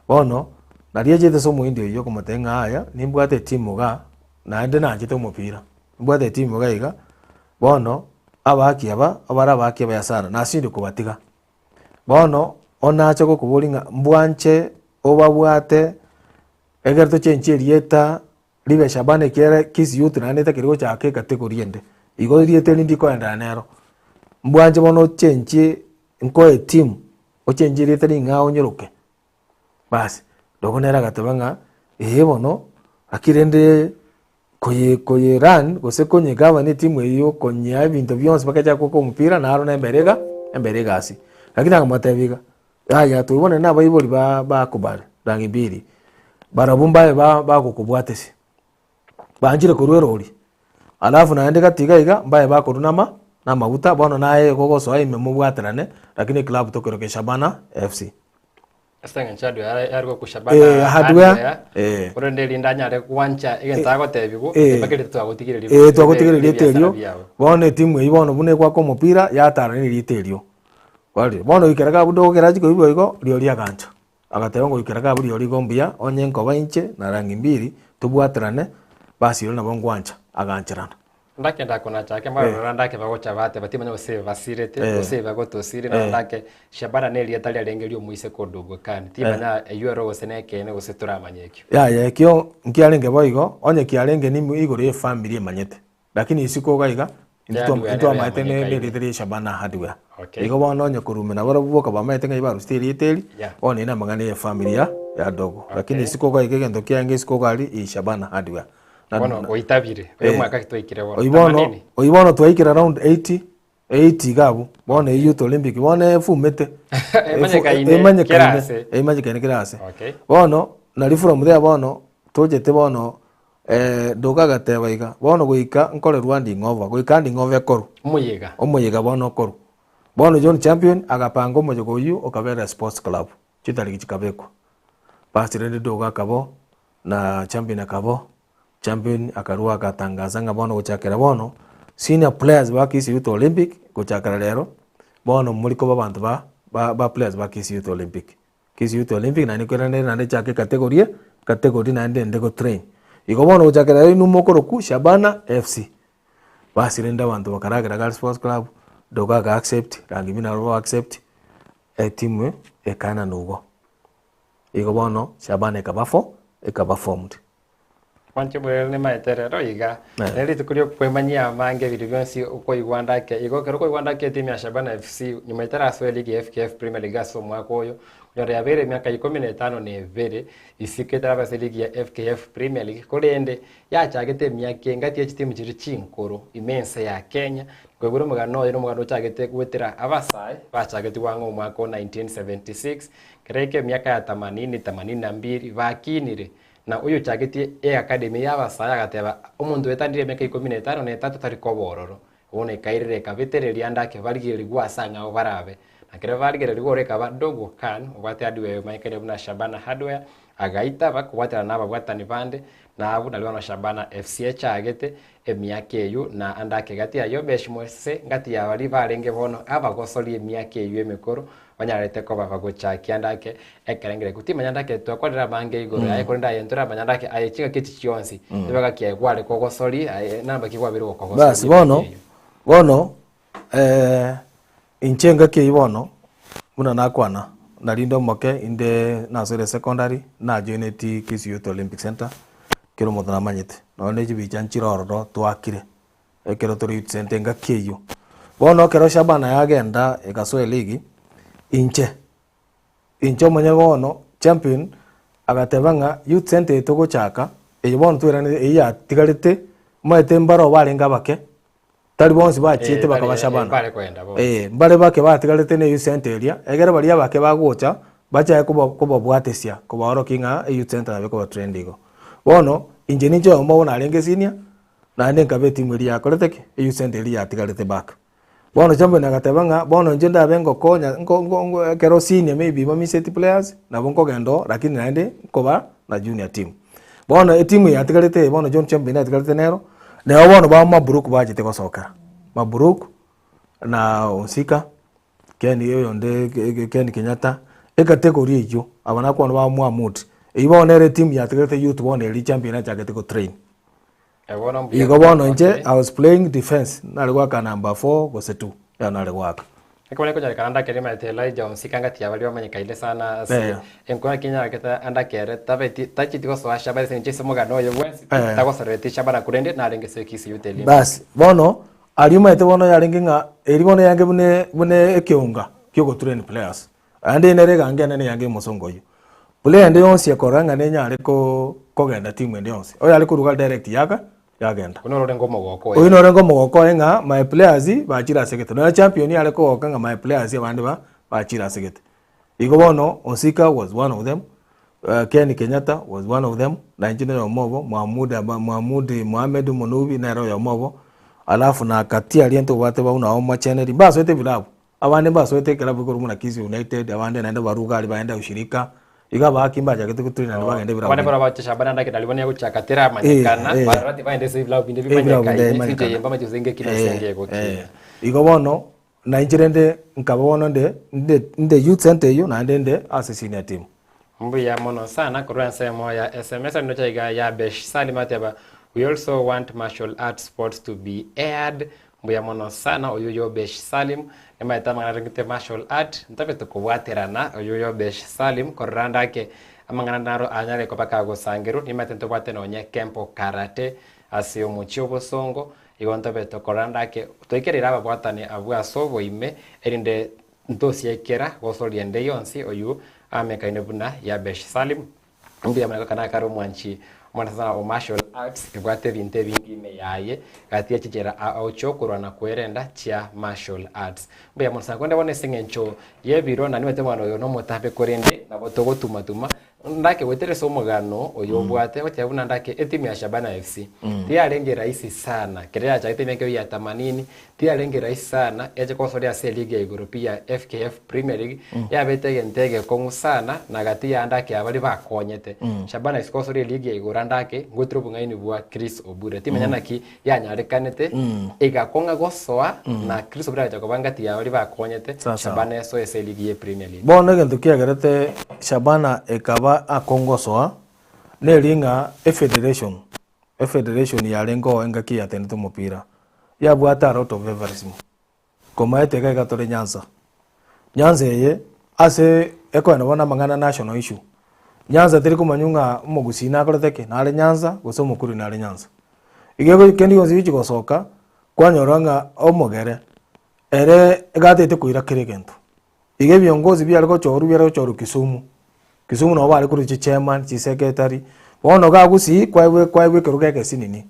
Speaker 2: Bono, naria achete ase omohindi oyio okomotebia ng'a yaya, nimbwate etimu igaa, naende nanchete omopira, nimbwate etimu iga iga, bono, abaaki aba, abare abaaki abaya sana, nasindwe kobatiga. Bono onache gokoboria ng'a mbwanche obabwate ekero tochenchie erieta ribe Shabana ekiagera Kisii Youth naende etakeri gochaka ecategory ende. Igo erieta eri ndikoenderera nero. Mbwanche bono ochenchie nkoe etimu, ochenchie erieta ring'ao onyoroke. Basi, dogo nere agateba ng'a ee bono, lakini rende koye koye run gose konye govern etimu eywo konyea ebinto bionsi mpaka echake goaka omopira naro nembere iga embere egasi. Lakini akamotebia iga, yaya toigwanani na abaibori ba bakobare rangi mbiri, barabwo mbaye ba bagokobwatesia, banchire korwa erori, alafu naende gati iga iga mbaye bakorwa nama na amaguta bono naye igo ogosoa ime mobwaterane, lakini eclub tokeroka Shabana FC.
Speaker 1: Ase eng'encho hardware yare yare gokusha
Speaker 2: Eh,
Speaker 1: bana
Speaker 2: hardware,
Speaker 1: hardware,
Speaker 2: eh.
Speaker 1: korende erinde anyare gwancha egento agotebiwa,
Speaker 2: Eh.
Speaker 1: mpaka erieta twagotigereria
Speaker 2: Eh,
Speaker 1: ribe
Speaker 2: twagotigereria
Speaker 1: ribe
Speaker 2: erieta
Speaker 1: ebiasara
Speaker 2: erio,
Speaker 1: biago.
Speaker 2: bono etimu eywo bono buna egoaka omopira, yatara na erieta erio. Kwarire, bono goikera iga abwo ekero achia koigwa igo, rirorio agancha. Agateba ngoikera iga abwo rirorio igo mbuya, onye nkoba inche na rangi mbiri, tobwaterane, basi rirorio nabo ngwancha, agancherana.
Speaker 1: Ndake ndakonacha ake mbarorora ndake bagocha bateba timanya gose basirete gose bagotosire na ndake Shabana ne erieta riarenge riomoiseke odogwe kani timanya eywo ero gose nekeene gose toramanya ekio.
Speaker 2: Yaya ekio nkiarenge boigo, onye kiarenge nimo igoro ye family emanyete, lakini isiko iga iga, intwe
Speaker 1: Hardware nero
Speaker 2: intwamaete ne
Speaker 1: yamanyekaine.
Speaker 2: erieta ria Shabana Hardware.
Speaker 1: Okay.
Speaker 2: Igo bono onye korwa nabarabwo boka bamaete ng'ai barusete erieta eri,
Speaker 1: Yeah.
Speaker 2: bono eye namang'ana ye family ya ya dogo. Lakini
Speaker 1: Okay.
Speaker 2: isiko iga iga egento kiarenge isiko iga aria ii Shabana Hardware. Na-
Speaker 1: Bono
Speaker 2: na-
Speaker 1: oitabire oyo
Speaker 2: Eh.
Speaker 1: omwaka ki twaikire bono
Speaker 2: Oyio bono
Speaker 1: Themanini?
Speaker 2: oyio bono twaikire around 80 80 iga abwo bono eyio youth olympic bono efumete
Speaker 1: Emanyekaine
Speaker 2: emanyekaine
Speaker 1: kera ase.
Speaker 2: emanyekaine kera ase
Speaker 1: Okay.
Speaker 2: bono nari from there bono tochete bono doka agateba iga bono goika nkorerwa handing over goika handing over ekorwe
Speaker 1: Omoyega.
Speaker 2: omoyega bono okorwe bono John Champion agapanga omoyega oyio okabera sports club chitariki chikabekwa basi rende doka akaba na Champion akaba Champion akarua agatangaza ng'a bono gochakera bono, senior players ba Kisii Youth Olympic gochakera rero, bono mori koba abanto ba ba ba players ba Kisii Youth Olympic. Kisii Youth Olympic naende kwerende naende echake ecategory category naende ende go train. Igo bono gochakera rero inwe mokorokwa Shabana FC. Basi rende abanto bakaragera Girls Sports Club, Dogo aga accept, Rangi Mbiri nabo ba accept, etimu ekaenana igo. Igo bono Shabana ekaba fo ekaba formed.
Speaker 1: Mwanche morere nimaete rero iga,
Speaker 2: Eh.
Speaker 1: nere rituko riokwemanyia amange ebinto bionsi okoigwa ndake igo ekero okoigwa ndake etimu ya Shabana FC nyuma etarasoa eligi ya FKF Premier League ase omwaka oyo, konyora yabeire emiaka ikomi na etano na ebere isiko etaraba ase eligi ya FKF Premier League korende yachagete emiaka engaki ye chitimu chiria chinkoro ime ense ya Kenya, nkoigure omogano oyo na omogano ochagete goetera abasae bachagetigwe ang'e omwaka o 1976 kera eke emiaka ya themanini, themanini na mbiri bakinire Na oyochagetie eacademy y'abasae agateba, Omonto oetandire emiaka ikomi na etano na etato tari koba ororo. Bono ekairera ekabetereria ande ake barigererigwe ase ang'ao barabe. Na ekero barigererigwe oro ekaba Dogo Khan, obwate hardware eyomanyekanire buna Shabana Hardware, agaitaba kobwaterana nababwatani bande, na abwo nario bono Shabana FC echagete emiaka eyio, na ande ake gati ya Yobesh Mose ngati ya baria barenge bono abagosori emiaka eyio emekoro, banyarete koba bagochakia ande ake ekerengererio. Timanya ande ake twakwanire amange igoro yaye, korende aye ntoramanya ande ake aye chingaki echi chionsi, ebibaga kiaye kware kogosoria, aye namba ki kwabeire gokogosoria
Speaker 2: Basi
Speaker 1: emiaka
Speaker 2: bono,
Speaker 1: eyio.
Speaker 2: bono inche engaki eyio bono, buna nakwana, nari inde omoke inde nasoire secondary, najoineti Kisii Youth Olympic Centre, kera omonto namanyete, nonye na chibicha nchire ororo twakire. Ekero tore youth centre engaki eyio. Bono ekero Shabana yagenda egasoa eligi, inche, inche omonyene bono, Champion agateba ng'a youth centre eye togochaka, eye bono tweranete eywo yatigarete, omanyete mbaro barenge abake, tari bonsi bachiete
Speaker 1: Eh,
Speaker 2: bakaba
Speaker 1: tari- eh,
Speaker 2: Shabana.
Speaker 1: mbare koenda bonsi.
Speaker 2: Eh, mbare bake batigarete na eyouth centre eria, egere baria abake bagocha, bachake koba kobabwatesia kobaorokia ng'a eyouth centre nabo ekoba trend igo. Bono, inche ninche oyomo obo narenge senior, naende nkaba etimu eria yakorete ki? Eyouth centre eria yatigarete back. Bono champion agateba ng'a bono inche ndabe ngokonya nko nko nko ekero senior maybe bamiseti players, nabo nkogenda oo lakini naende nkoba na junior team. Bono etimu yatigarete eye bono John Champion yatigarete nero, nabo bono ba Mabruk bachete gosokera, Mabruk na Onsika, Ken oyonde Ken Kenyatta, ecategory eywo, aba nakwana ba Mwamut, eywo bono nere etimu yatigarete youth bono eria Champion achagete gotrain.
Speaker 1: Eh, bono mbuya
Speaker 2: Igo bono inche
Speaker 1: Okay.
Speaker 2: I was playing defense, nare goaka number four gose two, ero nare goaka.
Speaker 1: Ekero ekonyarekana ndakere maete Elijah Onsika ngati ya baria bamanyekaine sana ase
Speaker 2: Eh.
Speaker 1: enkwana kinyarekete andakere tabeti tacheti gosoa Shabana ase eng'encho ase omogano oyo bwensi
Speaker 2: Eh.
Speaker 1: tagosorereti Shabana korende narenge ase Kisii Youth Olympics.
Speaker 2: Basi, bono, aria omanyete bono yarenge ng'a eria bono yange buna buna ekeunga kia ogotrain players. Naende nere egango enene yange omosongo oyio. Player ende yonsi ekorora ng'a nenyare ko kogenda timu ende yonsi, oyare koruga direct yaga yagenda.
Speaker 1: Oyio noro orenge omogoko oye.
Speaker 2: Oyio norenge omogoko oye ng'a my players bachire ase gete. Nonya champion yare kogoka ng'a my players abande ba bachire ase gete. Igo bono Osika was one of them, Ken Kenyatta was one of them, na inche noyomo obo, Mohamud aba Mohamud Mohamed Omonubi nere oyomo obo, alafu na Katia aria ntobwate buna omocheneri, mbasoete ebilabu. Abande mbasoete ekerabu ekorwa buna Kisii United, abande naende barure aria bagende ushirika, igo abaaki mbachagete gotrain naende bagende ebirabu
Speaker 1: Abande
Speaker 2: binde.
Speaker 1: barabwo bache Shabana ndake nari bono egochaka teramanyekana,
Speaker 2: Eh, eh.
Speaker 1: barora tibaende ase ebilabu binde
Speaker 2: Ebilabu binde
Speaker 1: bimanyekaine,
Speaker 2: bimanyekana.
Speaker 1: future eye mbamache gose ngeki
Speaker 2: Eh,
Speaker 1: nase ngegokina.
Speaker 2: eh. Igo bono, nainche rende nkaba bono nde nde nde youth centre eywo naende nde ase senior team.
Speaker 1: Mbuya mono sana korwa ensemo ya SMS ndoche iga Yabesh Salim ateba we also want martial arts sports to be aired Mbuya mono sana oyio Yobesh Salim, nimaete amang'ana arengete martial art, ntabete kobwaterana oyio Yobesh Salim korora ande ake amang'ana naro anyare koba kagosangerwa, nimaete ntobwate nonye Kempo Karate ase omochie obosongo, igo ntobete korora ande ake toikereire ababwatani abwo ase oboime erinde ntosiekera gosoria ende yonsi oyio amekaine buna Yabesh Salim. Mbuya mono gokana kare omwanchi omwana sana o martial arts ebwate ebinto ebinge ime yaye gati ya chichera ao chiokorwana kwerenda chia martial arts. Mbuya mono sana korende bono ase eng'encho yebiro na nimanyete omogano oyo nomotambe korende nabo togotuma tuma ndake goetera ase omogano oyo obwate goteba buna ndake etimu ya Shabana FC tiyarenge rahisi sana kere yachagete emiaka eywo ya themanini Tiyarenge rahisi sana eche gosoria ase eligi ya igoro pi ya FKF Premier League yabete egento egekong'u sana na gati ya andake aba baria bakonyete. Shabana isiko gosoria eligi ya igoro andake ngoetera obong'aini bwa Chris Obure. Timanya naki yanyarekanete egakong'a gosoa na Chris Obure agacha koba ngati ya baria bakonyete
Speaker 2: Sasa.
Speaker 1: Shabana esoe ase eligi ye Premier League.
Speaker 2: Bono egento kiagerete Shabana ekaba akong'u gosoa neri ng'a efederation Efederation yarenge oo engaki yatenete omopira, yabwate a lot of favouritism. Komaete iga iga tore Nyanza. Nyanza eye, ase ekoenda bono amang'ana national issue, Nyanza teri komanywa ng'a omogusii nakorete ki? Nare Nyanza gose omokuri nare Nyanza. Igo ego kende gionsi gochi gosoka, kwanyora ng'a omogere, ere iga atagete koira kera egento. Iga ebiongozi biare gochorwa biare gochorwa Kisumu, Kisumu nabo bare korwa chichairman, chisecretary, bono iga gusii kwaegwa kwaegwa ekerogo egesinini.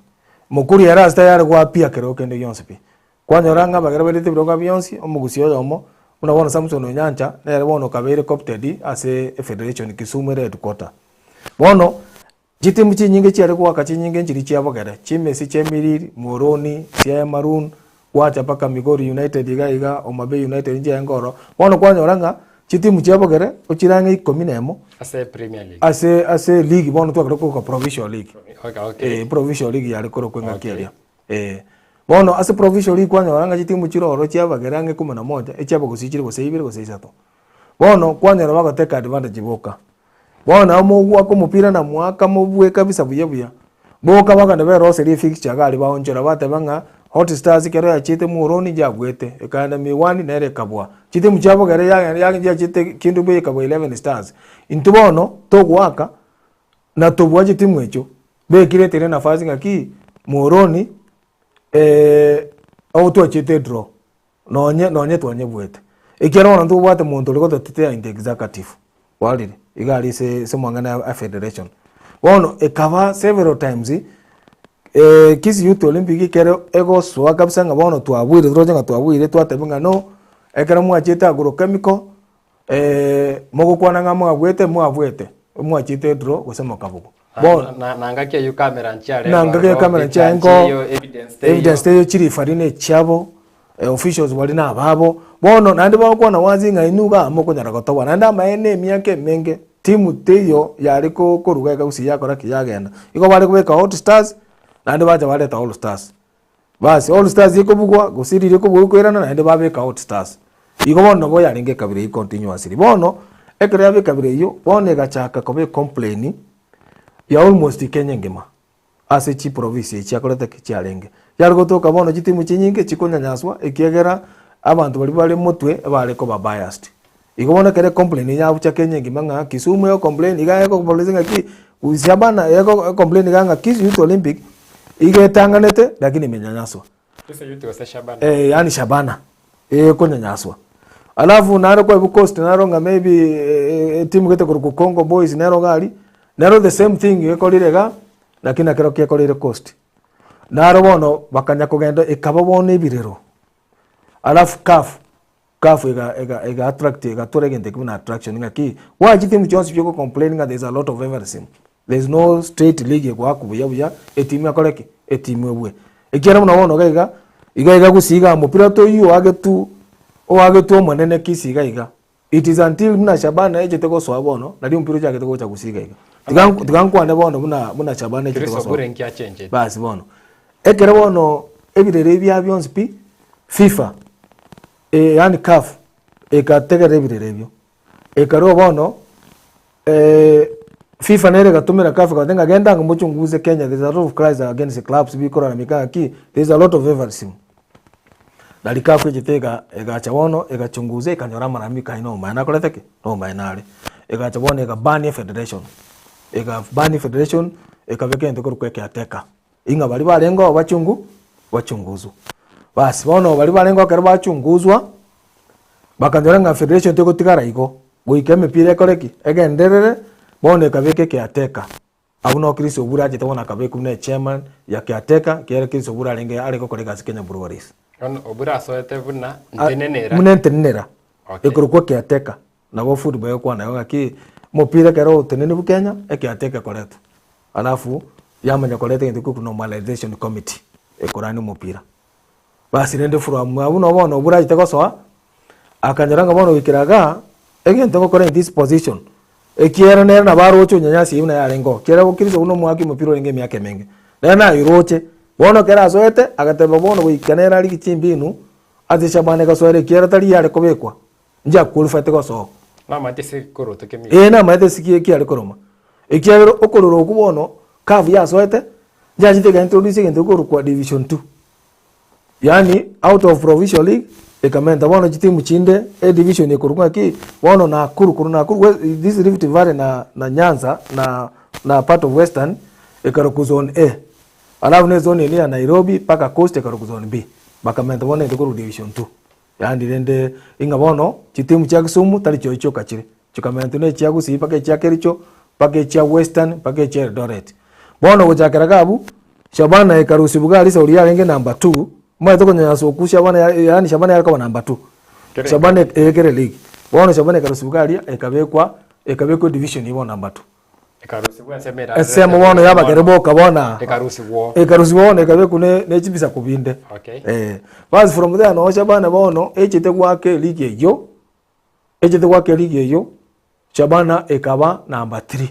Speaker 2: Mokuri ere ase tayari goapia kerogo kende gionsi pi. Kwanyora ng'a abagere barete ebirogo bionsi, omogusii oyomo, buna bono Samson Onyancha, nere bono okabeire coopted ase efederation Kisumu ere headquarter. Bono, Chitimu chinyinge chiare goaka chinyinge nchiria chia bogere, chimesi chi'emiriri, Moroni, Siaya Maroon, gwacha mpaka Migori United iga iga, Homa Bay United nchiarenge ororo. Bono kwanyora ng'a chitimu chia bogere ochire ang'e ikomi na emo
Speaker 1: Ase Premier League.
Speaker 2: ase ase league bono twakire koroka provincial league.
Speaker 1: Okay, okay.
Speaker 2: Eh, provincial league yare korokwa engaki
Speaker 1: Okay.
Speaker 2: eria. Eh, bono ase provincial league kwanyora ng'a chitimu chire ororo chia abagere ang'e kumi na moja, echiabagusii chire gose ibere gose isato. Bono kwanyora bagoteka advantage boka. Bono nabo mogoaka omopira na mwaka mobue kabisa buya buya, boka bakogenda beroserie efixture iga aria baonchora bateba ng'a Hot Stars ekero yachiete Muhoroni yabuete, ekaenda Miwani nere ekabua. Chitimu chia bogere yagenda yagenda yachiete Kendu Bay ekabua Eleven Stars. Intwe bono togoaka na tobua chitimu echio, bekiretere enafasi ng'aki Muhoroni ogotwachiete edraw. Nonye nonye twanyebuete. Ekiagera bono ntobwate monto oria gototetea in the executive. Kwarorire? Iga aria ase ase omong'ina a federation. Bono ekaba several times, Kisii Youth Olympic ekero egosoa kabisa ng'a bono twabuire toroche ng'a twabuire twateba ng'a no, ekero mwachete agrochemical, mogokwana ng'a mwabuete mwabuete, mwachiete edraw gose mokabugwa. Bono
Speaker 1: Na na ngaki eyio camera nchiarenge
Speaker 2: na ngaki
Speaker 1: ororo,
Speaker 2: camera
Speaker 1: picha
Speaker 2: nchiarenge
Speaker 1: nchiyo, evidence teiyo.
Speaker 2: evidence teiyo chirifari na echiabo, officials baria na ababo, bono naende bagokwana wazi ng'a inwe igaa mokonyara gotoboa naende amaene emiaka emenge timu teiyo yare ko koruga iga gusii yakora ki yagenda. Igo bare kobeka hot stars naende bacha bareta all stars. Basi all stars ekobugwa gose riria ekobugwa ekoirana naende babeka hot stars. Igo bono nabo yarenge ekabira eyio continuously. Bono ekero yaba ekabira eyio, bono egachaka koba ecomplain ya almost Kenya engima. Ase chiprovince echi chiakorete ki? Chiarenge. Yare gotoka bono chitimu chinyinge chikonyanyaswa ekiagera abanto baria bare motwe ebare koba biased. Igo bono ekero ecomplain eye yabucha Kenya engima ng'a Kisumu egocomplain iga egocomplain ng'aki Shabana egocomplain iga ng'a Kisii Youth Olympic iga etang'anete lakini emenyanyaswa.
Speaker 1: Kisii Youth gose Shabana?
Speaker 2: Eh, yaani Shabana ekonyanyaswa. Alafu naro kwaigwa Coast naro ng'a maybe etimu gete korokwa Congo Boys nero iga aria, nero the same thing gekorire iga, lakini nakero kekoreire Coast. Naro bono bakanya kogenda ekaba bono ebirero, alafu CAF, CAF ega ega ega attract egatora egento ekio buna attraction ng'aki, gwacha chitimu chionsi pi ogocomplain ng'a there is a lot of favouritism, there is no straight league egoakwa buya buya, etimu ekore ki? Etimu ebue. Ekiagera buna bono iga iga, iga iga gusii igaa mopira toiywo oagetwe oagetwe omonene kisii iga iga, it is until buna Shabana echete gosoa bono, nario omopira ochagete gocha gusii iga iga. Tiga tiga nkwane bono buna buna Shabana echete
Speaker 1: Chris
Speaker 2: gosoa.
Speaker 1: Obure nki achencheti?
Speaker 2: Basi bono, ekero bono ebirero ebi bia bionsi pi, Fifa, yaani CAF, ekategerera ebirero ebio, ekarua bono Fifa nere egatomera CAF ekabatebia ng'a genda ang'e mochunguze Kenya there is a lot of cries against the clubs bikoraramika ng'aki there is a lot of favouritism. Nari CAF echete ega egacha bono egachunguza ekanyora amararamiko ayio nobomaene akorete ki? Nobomaene are. Egacha bono ega ban efederation, ega ban efederation ekabeka egento korokwa ecaretaker. Ing'a baria barenge oo bachungu bachunguzwa. Basi bono baria barenge oo ekero bachunguzwa, bakanyora ng'a federation tegotigara igo, goika emepira ekore ki? Egenderere, bono ekabeka ecaretaker. Abwo noo Chris Obure achete bono akabekwa buna echairman ya caretaker, ekiagera Chris Obure arenge are gokora egasi Kenya Breweries.
Speaker 1: Bono Obure asoete buna ntenenera.
Speaker 2: Buna entenenera,
Speaker 1: Okay.
Speaker 2: ekorokwa caretaker. Nabo football egokwana igo ng'aki, omopira ekero oteneniwu Kenya, ecaretaker ekoretwa. Alafu yamanya koreta egento gekwa normalization committee ekorania omopira. Basi rende from abwo nabo bono obwo orachete gosoa, akanyora ng'a bono goikera igaa, egento ngokora in this position, ekiagera nere nabo aroche onyanyasi eywo buna yarenge oo, ekiagera Kristo buna omoaki omopira orenge emiaka emenge, nere nayeroche, bono ekero asoete, agateba bono goika nere arigie chimbinu, ase Shabana egasoera ekiagera tari yare kobekwa, Inche akworifaete gosoa.
Speaker 1: Namaete ase ekoroto kemia.
Speaker 2: Ee, namaete ase ki ekiare koroma. Ekiagera okorora okwo bono, CAF yasoete, yachete eka introduce egento gekorokwa division two. Yaani out of provincial league, ekamenta bono chitimu chinde, edivision ekorokwa ng'aki, bono Nakuru, korwa Nakuru we this Rift Valley na na Nyanza na na part of Western, ekarokwa zone A. Alafu na ezone ende ya Nairobi mpaka Coast ekarokwa zone B. Bakamenta bono egento korwa division two. Yaani rende ing'a bono chitimu chia Kisumu tari chioyi chioka chire, chikamentwa na echia Gusii mpaka echia Kericho, mpaka echia Western, mpaka echia Eldoret. Bono gochakera iga abwo, Shabana ekarusia iga Sauli yarenge number two, omanyete okonyanyasa okwo Shabana ya yaani Shabana yare koba number two.
Speaker 1: Kere
Speaker 2: Shabana eh kere league. Bono Shabana ekarusia iga aria, ekabekwa ekabekwa edivision igo number two.
Speaker 1: Ekarusigwa ensemo erarerete
Speaker 2: Ensemo bono yabagere boka bono
Speaker 1: Ekarusigwa.
Speaker 2: Ekarusigwa bono ekabekwa ne ne chibisaku binde.
Speaker 1: Okay.
Speaker 2: Eh, basi from there noo Shabana bono echete goaka eligi eyio, echete goaka eligi eyio, Shabana ekaba number three.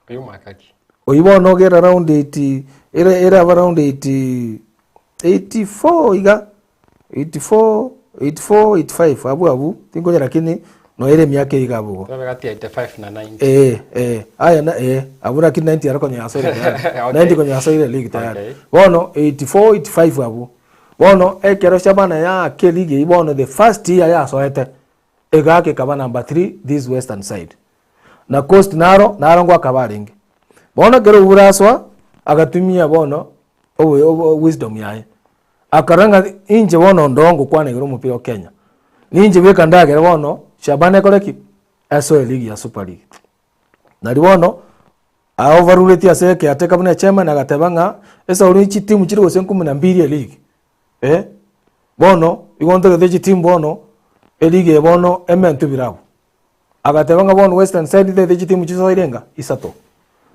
Speaker 1: Oyio mwaka ki?
Speaker 2: Oyio bono ogere around eighty, ere ere aba around eighty, 84 iga, 84, 84, 85 abwo abwo, tinkonya lakini noere emiaka eye iga abwo igo.
Speaker 1: Tobe gati ya 85 na 90.
Speaker 2: Eh, eh, aya na eh, abwo lakini 90 aro konya yasoire tayari.
Speaker 1: Okay.
Speaker 2: 90 konya yasoire league tayari.
Speaker 1: Okay.
Speaker 2: Bono 84, 85 abwo. Bono ekero Shabana yaaka eleague eywo bono the first year yasoete, egaaka ekaba number three this western side. Na Coast naro, naro ngoakaba arenge. Bono ekero obwo borasoa, agatumia bono obo obo wisdom yaye. Akarora ng'a inche bono ndoo ngokwana igoro omopira o Kenya, ninche bweka ndagere bono Shabana ekore ki? Esoe eligi ya Super League. Nari bono, aovaruretie ase ekeateka buna echairman agateba ng'a esauri chitimu chire gose nkumi na mbiri eligi, eh, bono igo ntagete chitimu bono, eligi eye bono ementwe ebirabu. Agateba ng'a bono Western side ntagete chitimu chisoe irenga? Isato.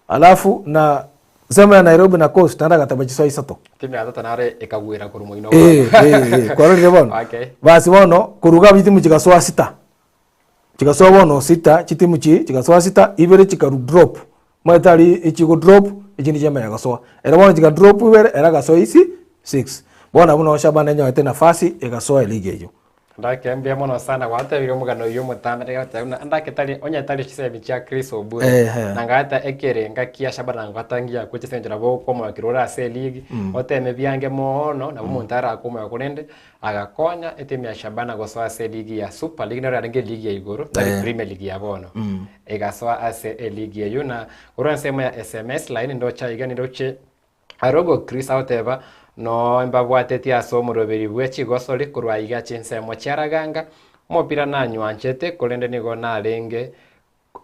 Speaker 2: Alafu na nsemo ya Nairobi na Coast naende agateba chisoe isato.
Speaker 1: Timu ya tata naro ekagwera korwa moino
Speaker 2: Eh, eh, eh, kwarorire bono?
Speaker 1: Okay.
Speaker 2: Basi bono, korwa iga abwo chitimu chigasoa sita. Chigasoa bono sita, chitimu chi chigasoa sita, ibere chikaru drop. Omanyete aria echigo drop, echinde chiamanya gosoa. Ere bono chiga drop ibere, ere agasoa isi six. Bono abwo noo Shabana enyorete nafasi egasoa eligi eyio.
Speaker 1: Ndake mbuya mono sana gwatebirie omogano oyio omotambe ndagoteba buna ndake tari onye tari chisemi chia Chris Obure
Speaker 2: Ehe.
Speaker 1: na ngata ekerenga kia Shabana ngotangia akwe chisemi nabo okomoakera ore ase eligi oteme biange moono nabo omonto arakomoe korende Agakonya etimu ya Shabana gosoa ase eligi ya Super League, nero yarenge eligi ya igoro, tari Premier League ya bono. Egasoa ase eligi eyio na korwa ensemo ya SMS line ndoche aiga niroche Arogo Chris agoteba no mbabwatetie ase omoroberi bwe chigosori korwa aiga chinsemo chia Raganga. Omopira nanywanchete korende nigo narenge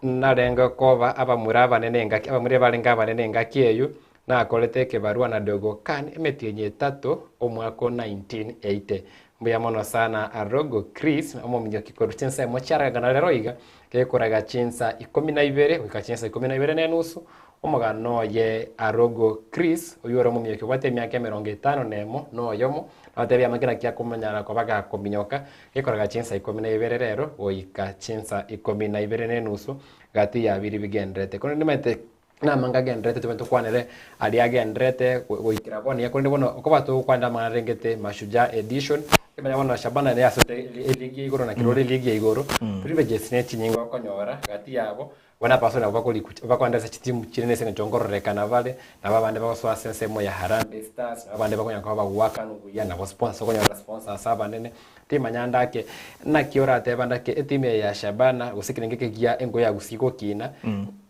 Speaker 1: Narenge koba abamura abanene engaki, abamura ebarenge abanene engaki eyio, nakorete ekebarua na Dogo Khan emetienyi etato omwaka o 1980. Mbuya mono sana Arogo Chris, omominyoki korwa chinsemo chia Raganga na rero iga, gekoraga chinsa ikomi na ibere goika chinsa ikomi na ibere na enusu, omogano oye Arogo Chris, oyio ore omominyoki obwate emiaka emerongo etano na emo na oyomo, nabatebie amang'ana naki akomonyara koba gakominyoka, Gekoraga chinsa ikomi na ibere rero goika chinsa ikomi na ibere na enusu, gati ya biria bigendererete. Korende nimanyete namange agendererete tobe tokwanere aria agendererete goikera bono iga, korende bono okoba togokwanera amang'ana arengete Mashujaa edition, kimanya bono Shabana nere yasoete eligi ya igoro naki rore eligi ya igoro, privileges ne chinyinga okonyora gati yabo, Bono abasore nabo bakorikwa bakoenda ase chitimu chire ase eng'encho nkororekana bare, nabo abande bagosoa ase ensemo ya Harambee Stars, nabo abande bakonyara koba bagoakanwa buya nabo sponsor okonyora sponsors abanene, timanya ndake naki orateba ndake etimu eye ya Shabana gose ekerengo eke gia engo ya Gusii gokina,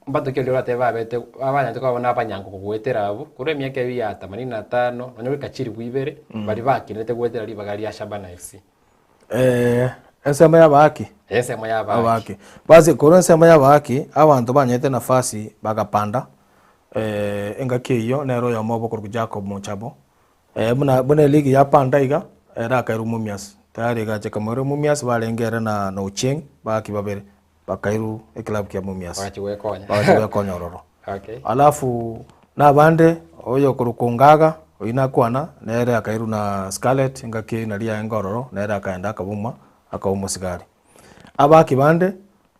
Speaker 1: mbato ki oria oratebe babete abanyarete koba buna abanyango goetera abwo, korwa emiaka eyio ya themanini na tano, nonya goika chilifu ibere, baria bakinete goetera ribaga ria Shabana FC.
Speaker 2: Ensemo y'abaaki.
Speaker 1: Ensemo y'abaaki.
Speaker 2: Abaaki. Basi korwa ensemo y'abaaki, abanto banyete nafasi bagapanda, engaki eyio nere oyomo obo okorokwa Jacob Mochabo, buna buna eligi yapanda iga, ere akairwa Mumias, tayari egacha ekamoira Mumias barenge ere na na Ochieng, baaki babere, bakairwa eclub kia Mumias.
Speaker 1: Bagachia gwekonya.
Speaker 2: Bagachia gwekonya ororo.
Speaker 1: Okay.
Speaker 2: Alafu nabande, oyo okorokwa Ongaga, oyio nakwana, nere akairwa na Scarlet, engaki eyio naria yaenge ororo, nere akaenda akabuma, akaba omosigari. Abaki bande,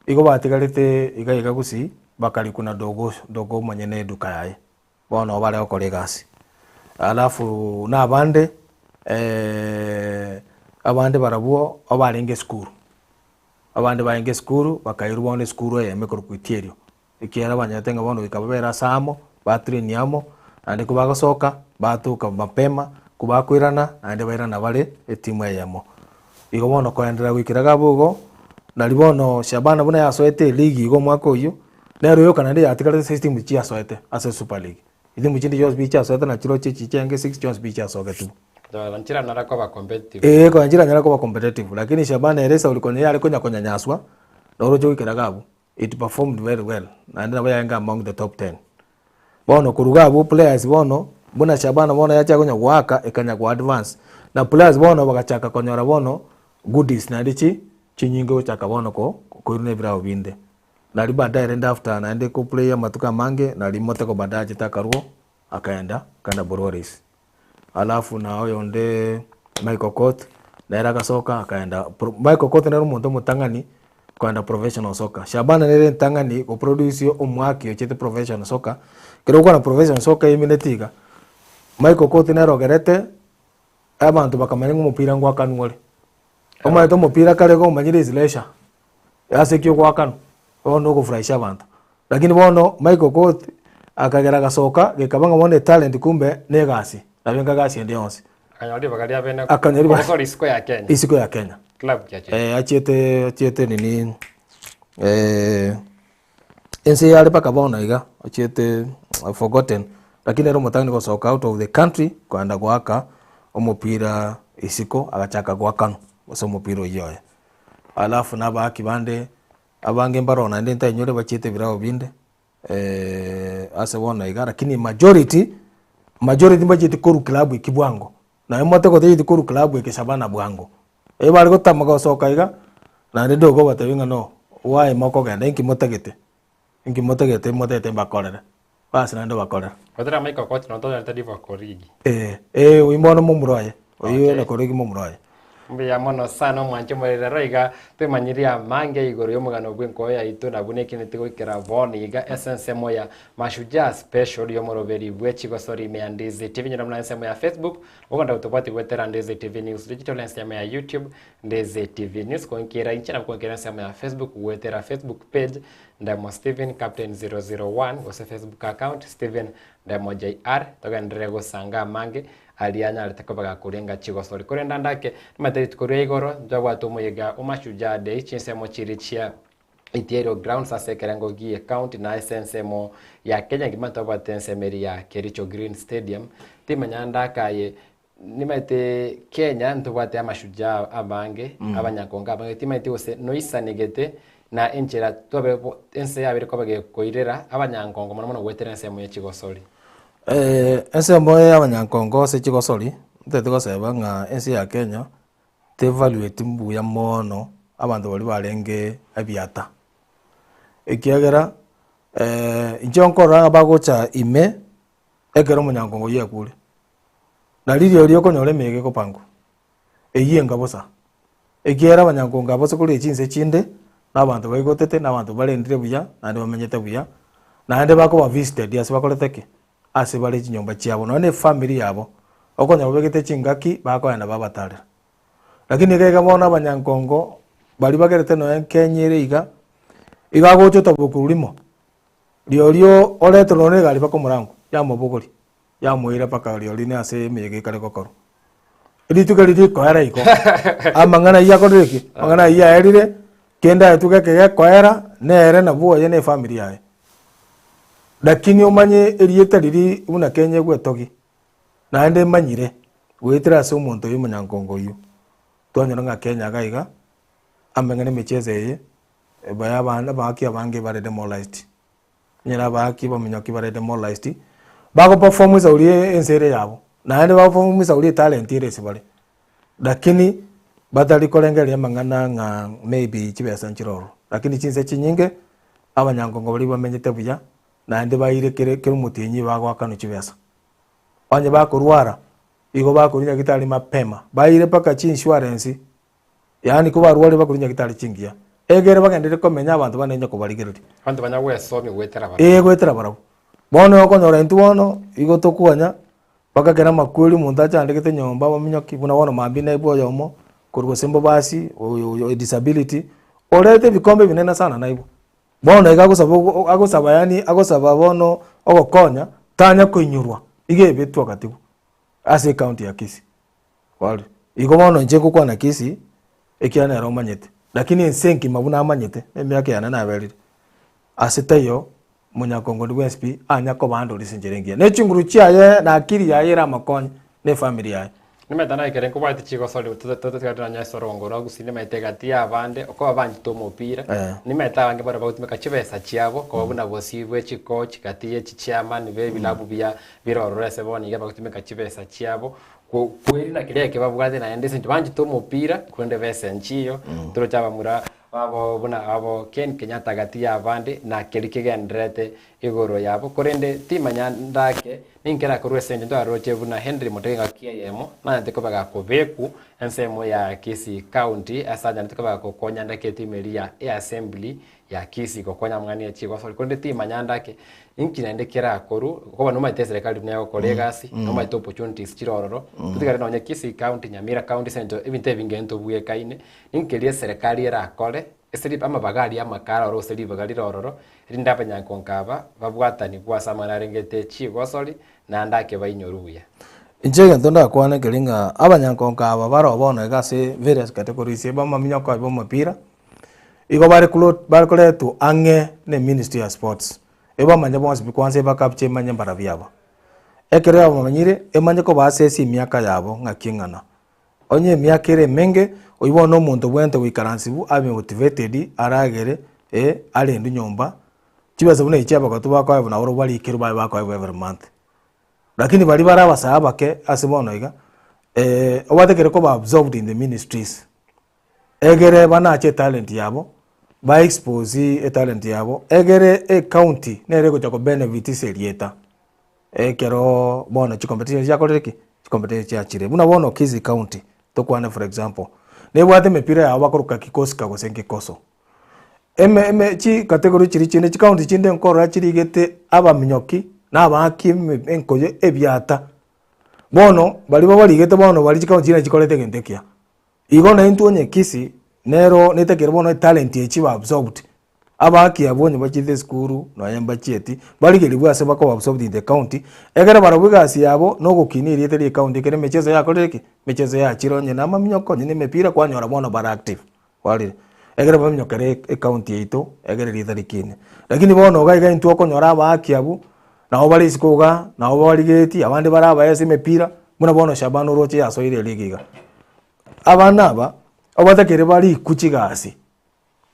Speaker 2: igo batigarete iga iga gusii, bakarikwa na Dogo, Dogo omonyene eduka yaye, bono nabo bare gokora egasi. Alafu nabande, abande barabwo abarenge esukuru, abande barenge esukuru, bakairwa bono esukuru eyemo ekorokwa Itierio. Ekiagera banyarete ng'a bono goika babere ase amo, batraini amo, naende kobagosoka, batoka mapema, kobakoirana, naende bairana bare etimu eyemo. Igo bono koenderera goikera iga abwo igo, nari bono Shabana buna yasoete eligi iga omwaka oyio, nero yoka naende yatigarete ase chitimu chiasoete ase Super League. Chitimu chinde chionsi pi chiasoete nachirochio echi chiaenge six chionsi pi chiasogetigwe.
Speaker 1: Nchiranyara koba competitive.
Speaker 2: Ee, konya nchiranyara koba competitive, lakini Shabana ere esauri konya yare konya konyanyaswa, noroche goikera iga abwo. It performed very well naende nabo yarenge among the top ten. Bono korwa iga abwo players bono, buna Shabana bono yachaka konya goaka ekanya go advance, na players bono bagachaka konyora bono goodies naende chi chinyinge gochaka bono ko koirwa na ebirabo binde. Nari baadaye rende after naende ko play amatuko amange, nari Motego baadaye achete akarwo akaenda akaenda Breweries. Alafu na oyonde Michael Okoth, nere agasoka akaenda pro Michael Okoth nere omonto omotang'ani koenda professional soccer. Shabana nere entang'ani go produce omwaki ochete professional soccer, ekero okwana professional soccer emineti iga, Michael Okoth nere ogerete abanto bakamanya ng'a omopira ngoakanwa ore. Omanyete omopira kare iga omanyire is leisure, ase ki ogoakanwa, bono ogofurahisha abanto. Lakini bono Michael Okoth akagera agasoka gekaba ng'a bono etalent kumbe na egasi, nabo enga gasi ende yonsi.
Speaker 1: Akanyora ribaga ria bene
Speaker 2: Akanyora ribaga-
Speaker 1: kogosora isiko ya Kenya.
Speaker 2: Isiko ya Kenya.
Speaker 1: Club kia chete.
Speaker 2: Eh, achiete achiete nini eh, ense yare mpaka bono iga achiete I've forgotten lakini ere omotang'ani gosoka out of the country kogenda goaka omopira isiko agachaka goakanwa ase omopira oyio oye. Alafu na abaaki bande abange mbaroo naende ntainyore bachiete ebirabo binde. ase bono iga, lakini majority, majority mbacheti korwa club eki bwango, naye omanyete gotacheti korwa club eke Shabana bwango, ebare gotama gosoka iga, naende ndokobatebia ng'a no, why mokogenda inki motagete, inki motagete motagete mbakorere, bas naende obakorera.
Speaker 1: Gotera Michael Okoch notonyarete Divock Origi.
Speaker 2: Eh, eh, oyio bono momura oye, oyio
Speaker 1: Okay.
Speaker 2: na Origi momura oye.
Speaker 1: Mbuya mono sana omwanche omorero iga twemanyirie amange igoro y'omogano bw'enkoyo yaito na buna ekineti goikera bono iga ase ensemo ya Mashujaa Special y'omoroberi bwe chigosori ime ya Ndizi TV nyora buna ensemo ya Facebook ogonda gotobwati goetera Ndizi TV News Digital ensemo ya YouTube Ndizi TV News konkera inche nabo konkera ensemo ya Facebook goetera Facebook page Ndemo Stephen Captain 001 gose Facebook account Stephen Ndemo JR togenderere gosanga amange aria anyarete koba gakorenga chigosori. Korende ande ake nimanyete rituko ria igoro ntwabwate omoyega o Mashujaa Day chinsemo chiria chia Itiairo Grounds ase ekerengo gie county na ase ensemo ya Kenya engima ntwabwate ensemo eria ya Kericho Green Stadium. Timanya ande ake aye nimanyete Kenya ntobwate amashujaa abange abanyakongo abange timanyeti gose noisanegete na enchera twabe ense yabere koba gekoirera abanyankongo mono mono goetera ensemo ye chigosori.
Speaker 2: Ensemo ya abanyankongo ase chigosori, ntagete goseba ng'a ense ya Kenya, tevalueti mbuya mono abanto baria barenge ebiata. Ekiagera inche nkorora ng'a bagocha ime, ekero omonyankongo oyio akure, na riria oria okonyora emeyega egopangwa, eyio enga bosa. Ekiagera abanyankongo aba ase korwa chinse chinde, na abanto baigotete, na abanto barendire buya, naende bamenyete buya, naende bakoba visited ase bakorete ki? Ase bare chinyomba chiabo, nonye na efamiri yabo, okonyora babegete chingaki bakoenda babatarera. Lakini iga iga bono abanyankongo, baria bagerete nonye Kenya ere iga, iga agocha otaboka rimo, riorio oreterwe nonye na egari mpaka omorango, yamobogoria. Yamoira mpaka rirorio rinde ase emeyega ekare gokorwa. Rituko erio rikoera igo, amang'ana ayio akorire ki? Amang'ana ayio aerire, kende aetwe geke gekoera, nere nabwo oye na efamiri yaye. Lakini omanye erieta riria buna Kenya egwetogia, naende emanyire, goetera ase omonto oyio omonyankongo oyio, twanyora ng'a Kenya iga iga, amang'ana emicheso eye, eba ya abana abaki abange bare demoralized. Onye nabaaki baminyoki bare demoralized, bago perform esauri ense ere yabo, naende bago perform esauri etalent ere ase bare, lakini batari korengereria amang'ana ng'a maybe chibesa nchire ororo. Lakini chinse chinyinge, abanyankongo baria bamenyete buya, naende baire kere kera omotienyi bagoakanwa chibesa. Onye bakorwara, igo bakorwa nyagetari mapema, baire mpaka chi insurance. Yaani kobarwarire bakorwa nyagetari chingiya, egere bagenderere komenya abanto bande onye kobarigereria.
Speaker 1: Abanto banya gwesomia goetera barabwo.
Speaker 2: Ee goetera barabwo. Bono okonyora intwe bono, igo tokwanya, mpaka ekero amakweri omonto achandegete nyomba baminyoki, buna bono mambia naigwe oyomo, korwa gose mbobasi, oyo oyo disability, orete ebikombe ebinene sana naigwe. Bono iga agosaba ogo agosaba yaani agosaba bono ogokonya, tanya koinyorwa, iga ebetwe agatigwa, ase ecounty ya Kisii. Kwarire. Igo bono inche ngokwana Kisii, ekiagera nere omanyete, lakini ense engima buna amanyete, na emiaka yane naberire, ase taiyo monyakongo onde bwensi pi, anya koba ande ore ase enchera engiya. Ne chinguru chiaye na akili yaye ere amakonye, na efamiri yaye.
Speaker 1: Nimanyete naye ekero nkobwate chigosori totigare nonya esorongo na gusii nimanyete egati ya abande okoba banchete omopira,
Speaker 2: Eh.
Speaker 1: nimanyete abange bare bagotumeka chibesa chiabo koba buna bosio bwe chicoach gati ye chichairman be ebilabu bia bire ororo ase bono iga bagotumeka chibesa chiabo Kwerina keria eke babwate naende ase eng'encho banchete omopira korende besa enchiyo, toroche abamura babo buna abo Ken Kenyatta gati ya abande na keria kegendererete igoro yabo. Korende timanya ndake ninki kerakorwe ase eng'encho ntwaroche buna Henry Motegi engaki eyemo nanyarete koba gakobekwa ensemo ya Kisii County ase anyarete koba gagokonya ndake etimu eria ya eassembly ya Kisii gokonya amang'ana ya chigosori korende timanya ndake inki naende kerakorwe okoba nomanyete eserekari buna egokora egasi nomanyete opportunities chire ororo totigare nonye Kisii county Nyamira county ase eng'encho ebinto ebinge ntobwekaine ninki keria eserekari erakore ase ri amabaga aria amakare oro gose ribaga rire ororo rinde abanyankonko aba babwatanigwe ase amang'ana arengete chigosori naende ake bainyorwe buya.
Speaker 2: Inche egento ndakwane nkeri ng'a abanyankonko aba baroo bono iga ase various categories bamaminyoko aye ba omopira, Igo bare klo bare koretwa ang'e na eministry ya sports, ebamanye bonsi pi kwanza ebacapture emanye mbarabwo aba. Ekero yabamanyire, emanye kobaasesi emiaka yabo ng'aki eng'ana. Onye emiaka ere emenge, oywo bono na omonto obwenerete goikaransiwu abe motivated, aragere, arendwe nyomba. Chibesa buna echi chia abagotu bakoebwa nabo barobwo barikerwe babe bakoebwa every month. Lakini baria bare abasae abake ase bono iga, obatekire koba absorbed in the ministries, egere banache etalent yabo, ba expose etalent yabo, egere ecounty nere egocha ko benefit ase erieta, ekeroo bono chicompetition chiakorire ki? Chicompetition chiachire. Buna bono Kisii county, tokwane for example, nebwate emepira yabo bakoroka kikosika gose nkikoso. Eme eme chicategory chiria chinde chicounty chinde nkorora chirigete abaminyoki na abaaki eme enkoyo ebiata. Bono baria babarigete bono baria chicounty chiria nachikorete egento ekiya. Igo na intwe onye Kisii, nero netakire bono etalent eye chibe absorbed, abaaki abwo onye bachiete esukuru nonye mbachieti, barigerigwe ase bakoba absorbed in the county, ekero barobwo egasi yabo na ogokinia erieta ria ecounty ekero emecheso yakorire ki? Emecheso yachire onye na amaminyoko onye na emepira kwanyora bono bare active. Kwarire, ekero baminyokere ecounty yaito, ekero erieta rikine. Lakini bono iga iga intwe okonyora abaaki abwo, nabo bare isiko igaa, nabo barigetie, abande bare abaye ase emepira, buna bono Shabana oroche yasoire eligi iga. Abana aba, obatakere barikwe chigasi,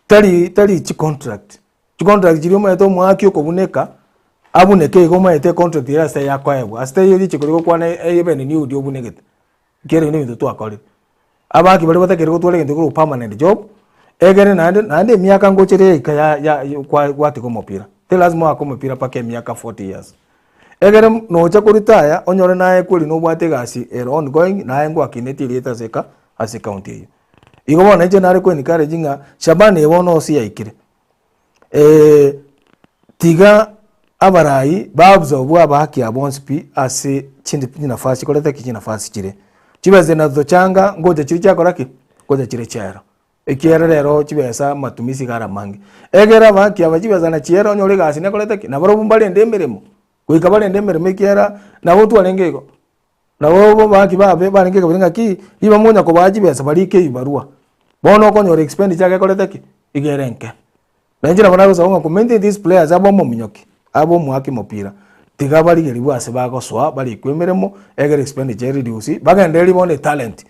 Speaker 2: tari tari chicontract, chicontract chiria omanyete omoaki okobuneka, abuneke iga omanyete econtract ere ase yakoebwa, ase taiyo richiko rigokwana ebe renewed obunegete. Ekiagera ebio nebinto twakorire. Abaki baria batakeire gotwara egento ekerokwa permanent job, egere naende naende emiaka ngocha ere yaika ya ya kwa gwatiga omopira. Tari lazima oake omopira mpaka emiaka 40 years. Egere nocha ko retire onyore naye kweri nobwate egasi ere ongoing naye ngwakinetie erieta ase eka ase ecounty eywo. Igo bono inche nare ko encourage ng'a Shabana eye bono ase yaikire. Tiga abarai baabsorbwe abahaki aba bonsi pi ase chinde chinafasi chikorete ki? Chinafasi chire. Chibesa nato tochanga ngocha chiria chiakora ki? Ngocha chire chiaero. Ekiagera rero chibesa amatumisi iga are amange. Ekero abahaki aba chibesa nachiera onyore egasi nekorete ki? Nabarobwo mbarende emeremo, goika barende emeremo ekiagera nabo twarenge igo. Nabo abahaki babe barenge ekabira ng'aki, riba monya kobaa chibesa barike ebibarua. Bono okonyora expenditure gekorete ki? Iga ere enke. Na inche nabo nagosaba ng'a komaintain these players abe omominyoki, abe omoaki mopira, tiga barigerigwe ase bagosoa barikwe emeremo, egere expenditure ereduce, bagendererie bono etalent.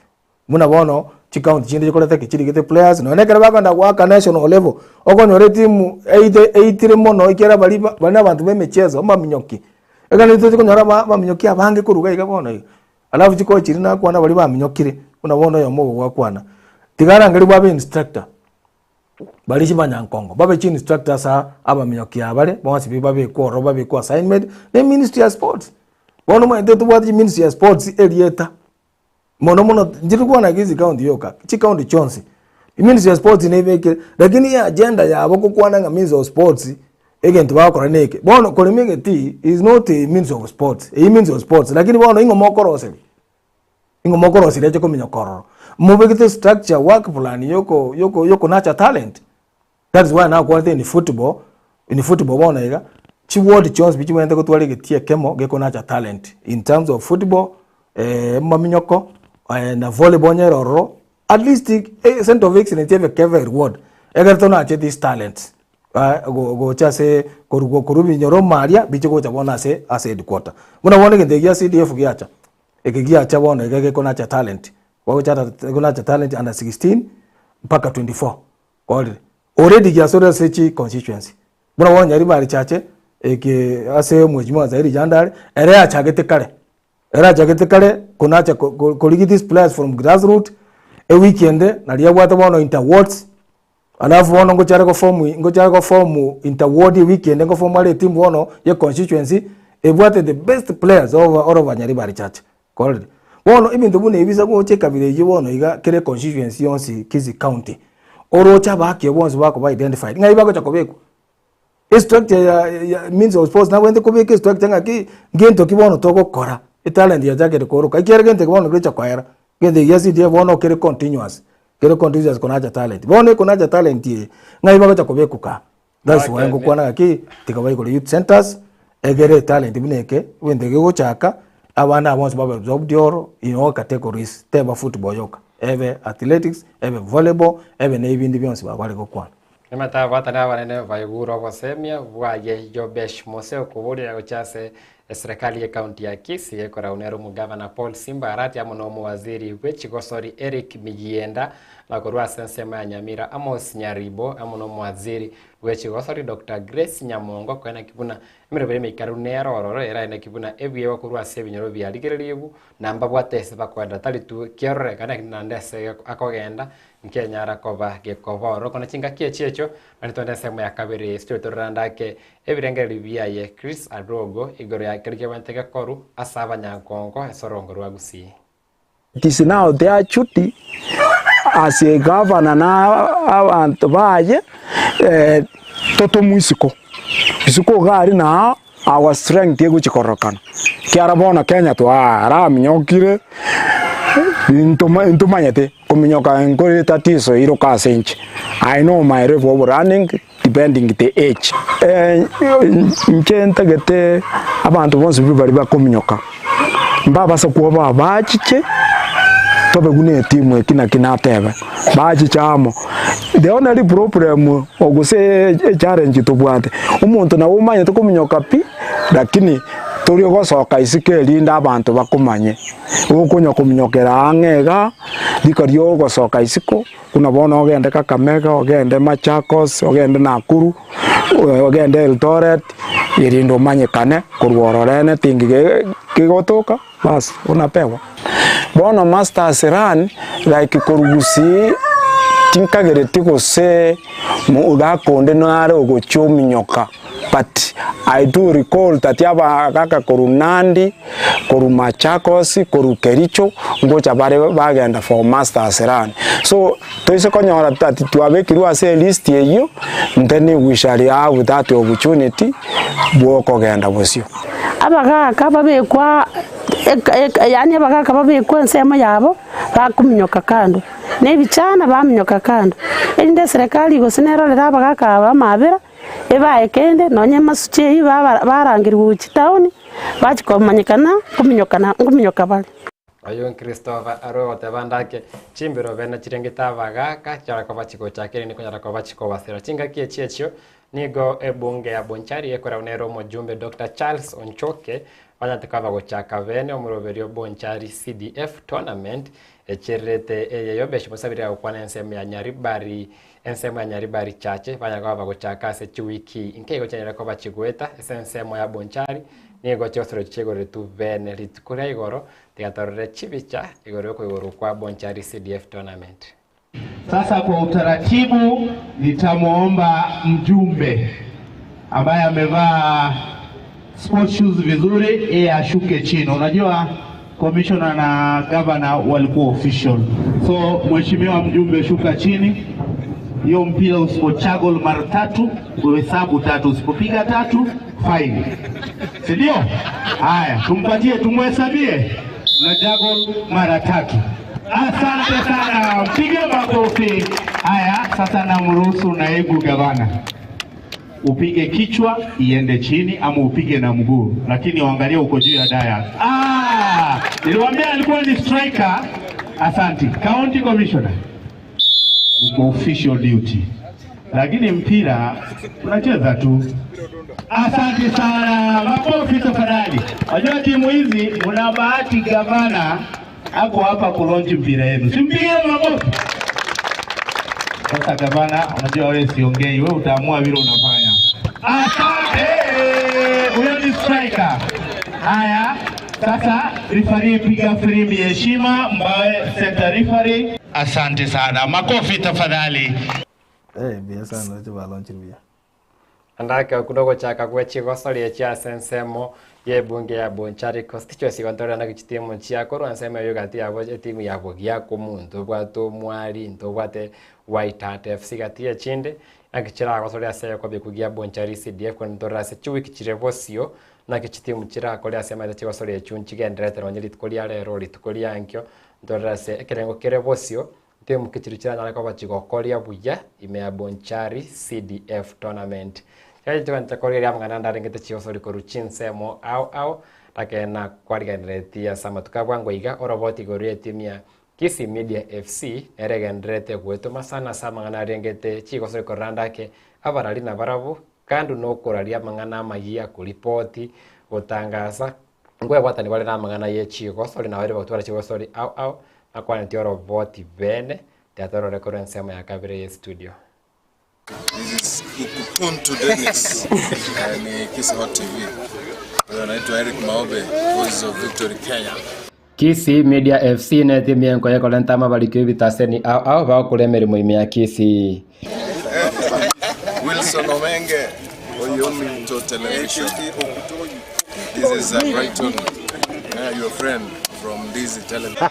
Speaker 2: Buna bono chicounty chinde chikorete ki? Chirigete players, nonya ekero bakogenda goaka national level, okonyora etimu eite eitire mono ekiagera baria ba baria na abanto ba emicheso, amaminyoki. Ekero tochi konyora aba abaminyoki abange korwa iga iga bono iga, alafu chikochi chiria nakwana baria baminyokire, buna bono oyomo obo gwakwana, tiga arangerigwe abe instructor, baria chimanyankongo, babe chiinstructor asa abaminyoki aba bare, bonsi pi babekwe ororo babekwe assignment, na eministry ya sports. Bono omanyete tobwate chiministry ya sports erieta. Mono mono nchiri kwana Kisii county yoka, chicounty chionsi, eministry ya sports nebekire, lakini eagenda yabo gokwana ng'a ministry of sports, egento bagokora neke. Bono korema egetii is not a means of sports, eywo means of sports, lakini bono ing'o mokoroseria? Ing'o mokoroseria ache kominyoka ororo? Mobegete structure, work plan yoko yoko yokonacha talent. That is why nakwanete in football, in football bono iga, chiward chionsi pi chibwenerete gotwara egetii ekemo gekonacha talent in terms of football, amaminyoko, na volleyball onye ere ororo, at least center of excellence ebe every ward, ekero tonache these talents go gocha ase korwa korwa ebinyoro maria biche gocha bono ase ase headquarter. Buna bono egento eke gia CDF giacha, eke giacha bono iga gekonacha talent, gocha gekonacha talent under 16 mpaka 24. Korire. Already giasorire ase chi constituency. Buna bono Nyaribari Chache, eke ase omweshimiwa Zairi Jandare, ere yachagete kare. Ere achagete kare konacha ko- ko- korigi these players from grassroot, ewiki ende naria abwate bono inter wards, alafu bono ngocha are goform ngocha are goform inter ward ewiki ende ngoform are etimu bono ya econstituency, ebwate the best players over all over Nyaribari Chache. Korire. Bono ebinto buna ebi ase gocha ekabira eyio bono iga kera econstituency yonsi Kisii county, oroche abaakio bonsi bakoba identified, ng'ai bagocha kobekwa? Estructure ya ya means of sports nabwenerete kobeka estructure ng'aki, ngento ki bono togokora, etalent yachakire kooroka, ekiagera gento eke bono gecha koera, gento eke gia CDF bono kere continuous, kere continuous konacha talent. Bono ekonacha talent eye, ng'ai bagocha kobekwa kaa? That's why ngokwana ng'aki tiga baigore youth centers, egere etalent buna eke, egento eke gegochaka, abana aba bonsi babe absorbed oro in all categories, teba football yoka, ebe athletics, ebe volleyball, ebe na ebinde bionsi babare gokwana.
Speaker 1: Nimanyete ababatani abanene baigure obosemia bwaye Yobesh Mose okoboria gochia ase eserekari y'ecounty ya Kisii ekorau nere omogavana Paul Simba Arati amo na omowaziri bw'echigosori Eric Miyienda na korwa ase ensemo ya Nyamira Amos Nyaribo amo na omowaziri bw'echigosori Doctor Grace Nyamongo koenaki buna emeroberi emaikaru nere ororo eraeneki buna ebiegwa korwa ase ebinyoro biarigererigwe na mbabwate ase bakoenda tari tu kiororekana naende ase akogenda Nkenyara koba gekoba ororo kona chingaki echi echio, naende twende ensemo ya kabere ase tore tororande ake ebirengererio biaye Chris Arogo igoro ya keria kebwenerete gekoru ase abanyankongo ase orongo rwa Gusii.
Speaker 5: It is now their duty as a governor na abanto baye totomwe isiko, isiko iga aria naa our strength egochia kororokana, ekiagera bono Kenya twaraminyokire ntomanyete kominyoka nkore tatizo iroka ase inche, I know my level of running depending the age. Inche ntagete abanto bonsi pi baria bakominyoka, mbabase kwoboa bachiche tobe buna etimu eki naki natebe, bachiche amo. The only problem gose echallenge tobwate, omonto nabo omanyete kominyoka pi, lakini tori ogosoka isiko erinde abanto bakomanye, okonya kominyokera ang'e igaa, riko ria ogosoka isiko, buna bono ogende Kakamega, ogende Machakos, ogende Nakuru, ogende Eldoret, erinde omanyekane korwa ororo anything kegotoka bas unapewa. Bono masters run like korwa gusii tinkagereti gose mogaka onde nare ogochia ominyoka but I do recall that abagaka korwa Nandi, korwa Machakos, korwa Kericho ngocha bare bagenda for masters run. So toise konyora that twabekirwe ase elist eyio then we shall have that opportunity bwokogenda bosio.
Speaker 6: Abagaka babekwa yaani abagaka babekwe ensemo yabo, bakominyoka kando, na ebichana baminyoka kando, erinde eserekari gose nerorere abagaka aba amabera, ebae kende, nonye emasuchi eywo baba barangerigwa gochia town, bachia komanyekana nkominyokana nkominyoka bare.
Speaker 1: Oyio Christopher arwe goteba ndake chimbero bene chirengete abagaka chiara koba chigochaka erinde konyara koba chikobasera chingaki echi echio Nigo ebunge ya Bonchari ekoragwa nere omojumbe Doctor Charles Onchoke banyarete koba bagochaka bene omoroberio Bonchari CDF Tournament echererete eye Yobesh Mosabiri agokwana ensemo ya Nyaribari ensemo ya Nyaribari Chache banyare koba bagochaka ase chiwiki nkeigo chianyare koba chigoeta ase ensemo ya Bonchari nigo chigosorwa chigoretu bene rituko ria igoro tiga torore chibicha igoro yokoigorwa kwa Bonchari CDF Tournament.
Speaker 7: Sasa kwa utaratibu nitamwomba mjumbe ambaye amevaa sport shoes vizuri, yeye ashuke chini. Unajua commissioner na governor walikuwa official, so mheshimiwa mjumbe, shuka chini. Hiyo mpira usipochagol mara tatu, uhesabu tatu, usipopiga tatu fine, si ndio? Haya, tumpatie, tumhesabie na jagol mara tatu. Asante sana, mpige makofi. Haya, sasa namruhusu naibu gavana upige kichwa iende chini ama upige na mguu, lakini uangalie uko juu ya daya. Ah, niliwaambia alikuwa ni striker. Asante county commissioner, uko official duty, lakini mpira unacheza tu. Asante sana, makofi tafadhali. Wajua timu hizi mna bahati, gavana ako hapa kulonji mpira yenu, simpige makofi. Sasa gavana, unajua wewe siongei, wewe utaamua vile unafanya. Asante, huyo ni striker. Haya, sasa referee, piga firimbi ya heshima, Mbawe center referee. Asante sana, makofi tafadhali.
Speaker 2: Eh, mbuya sana roche balonchire buya.
Speaker 1: Andake okwo nogochaka gwe chigosori echio ase ensemo y'ebunge ya Bonchari Constituency gontorera naki chitimu chia korwa ensemo eyio gati yabo etimu ya Bogiaku ntobwate Omwari ntobwate White Hat FC gati y'echinde naki chiragosoria ase ekobekwa gia Bonchari CDF korende ntorore ase chiwiki chire bosio naki chitimu chirakore ase amaete chigosori echio nchigendererete nonye rituko ria rero rituko ria nkio ntorore ase ekerengo kere bosio Timu ki chiria chiranyare koba chigokoria buya ime ya Bonchari CDF Tournament. Chiaye chigancha korigereria amang'ana ande arengete chiosori korwa chinsemo ao ao, lakini nakwarigereretie ase amatuko a bwango iga oroboti igoro y'etimu ya Kisii Media FC nere egendererete goetoma sana ase amang'ana arengete chigosori korora ande ake abarari nabarabwo kando nokoraria amang'ana amayia koripoti, gotangasa, nkwebwatani bare namang'ana ye chigosori na baria bagotwara chigosori ao ao nakwaneti oroboti bene tiatorore korwa ensemo ya kabere ye studio.
Speaker 8: This is Ukutuntu Dennis eh, ni Kisii Hot TV. Huyo anaitwa Eric Maobe, Voice of Victory Kenya.
Speaker 1: Kisii Media FC netimu yenkoyo ekorenta amabarikio ebitaseni ao ao bagokora emeremo ime ya Kisii.
Speaker 8: Wilson Omenge, Oyominto Television. This is Brighton, your friend from Dizzy Television.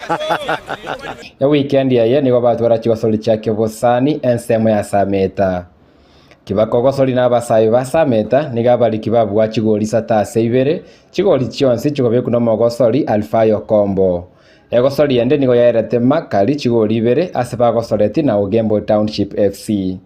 Speaker 1: Ewikendi eye nigo batwara chigosori chia kebosani ensemo ya Sameta. Kibakogosori na abasae ba Sameta nigo abariki babua chigori isato ase ibere, chigori chionsi chikobekwa nomogosori Alfayo Kombo. Egosori ende nigo yaerete Makali chigori ibere ase bagosoreti na Ogembo Township FC.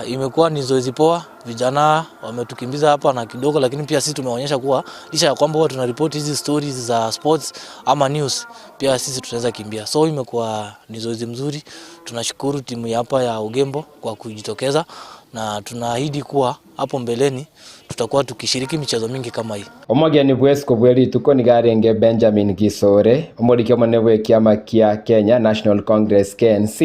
Speaker 9: Imekuwa ni zoezi poa, vijana wametukimbiza hapa na kidogo, lakini pia sisi tumeonyesha kuwa licha ya kwamba huwa tunaripoti hizi stories za sports ama news, pia sisi tunaweza kimbia. So imekuwa ni zoezi mzuri. Tunashukuru timu ya hapa ya Ogembo kwa kujitokeza na tunaahidi kuwa hapo mbeleni tutakuwa tukishiriki michezo mingi kama hii.
Speaker 1: Omogeni bwesiko bwe rituko nigo arenge Benjamin Gisore, omoriki omonene bw'ekiama kia Kenya National Congress KNC,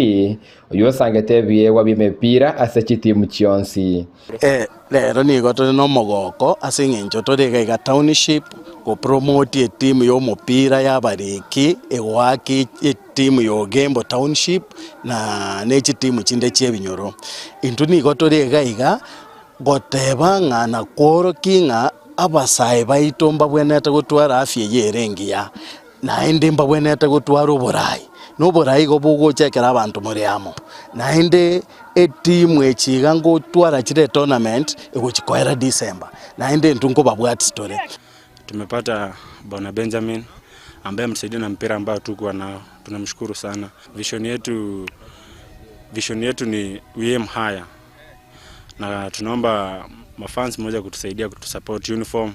Speaker 1: oyio osangete ebiegwa bi'emepira ase chitimu chionsi.
Speaker 10: Eh, rero nigo tore na omogoko ase eng'encho tore iga iga township gopromote etimu ya omopira ya abariki egoaka etimu ya Ogembo township na ne chitimu chinde chia ebinyoro. Intwe nigo tore iga iga goteba ng'a na kworokia ng'a abasae baito mbabwenerete gotwara afya eye ere engiya, naende mbabwenerete gotwara oborai, na oborai igo bogocha ekero abanto more amo. Naende etimu echi iga ngotwara chire etournament egochi koera December, naende intwe nkobabwatisi tore.
Speaker 11: Tumepata Bwana Benjamin ambaye ametusaidia na mpira ambao hatukuwa nao. Tunamshukuru sana. Vision yetu, vision yetu ni we aim higher, na tunaomba mafans moja kutusaidia kutusupport uniform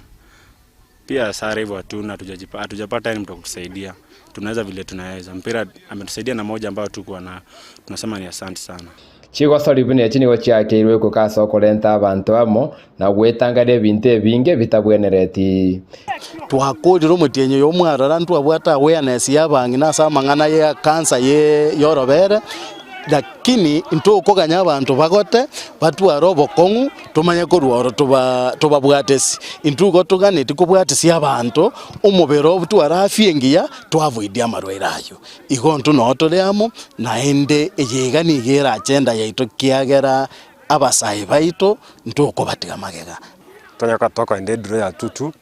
Speaker 11: pia sare hivyo hatuna, hatujapata yani mtu wa kutusaidia. Tunaweza vile tunaweza. Mpira ametusaidia na moja ambayo tuko na tunasema ni asante sana.
Speaker 1: Chigosori buna echi nigo chiakeirwe goika ase okorenta abanto amo na gwetangana ebinto ebinge bitabwenereti.
Speaker 10: Twakorire omotienyi oyo omwarora ntwabwate awareness ya abang'ina ase amang'ana ya cancer ye yorobere, lakini ntokoganya abanto bagote batware obokong'u tomanye korwa oro toba tobabwatesi. Intwe igo toganeti kobwatisia abanto omobere otware afya engiya toavoid amarwaire ayio. Igo intwe noo tore amo, naende eye iga nigo ere agenda yaito kiagera abasae baito ntokobatiga magega.
Speaker 12: Tonyare tokoenda edraw ya 2-2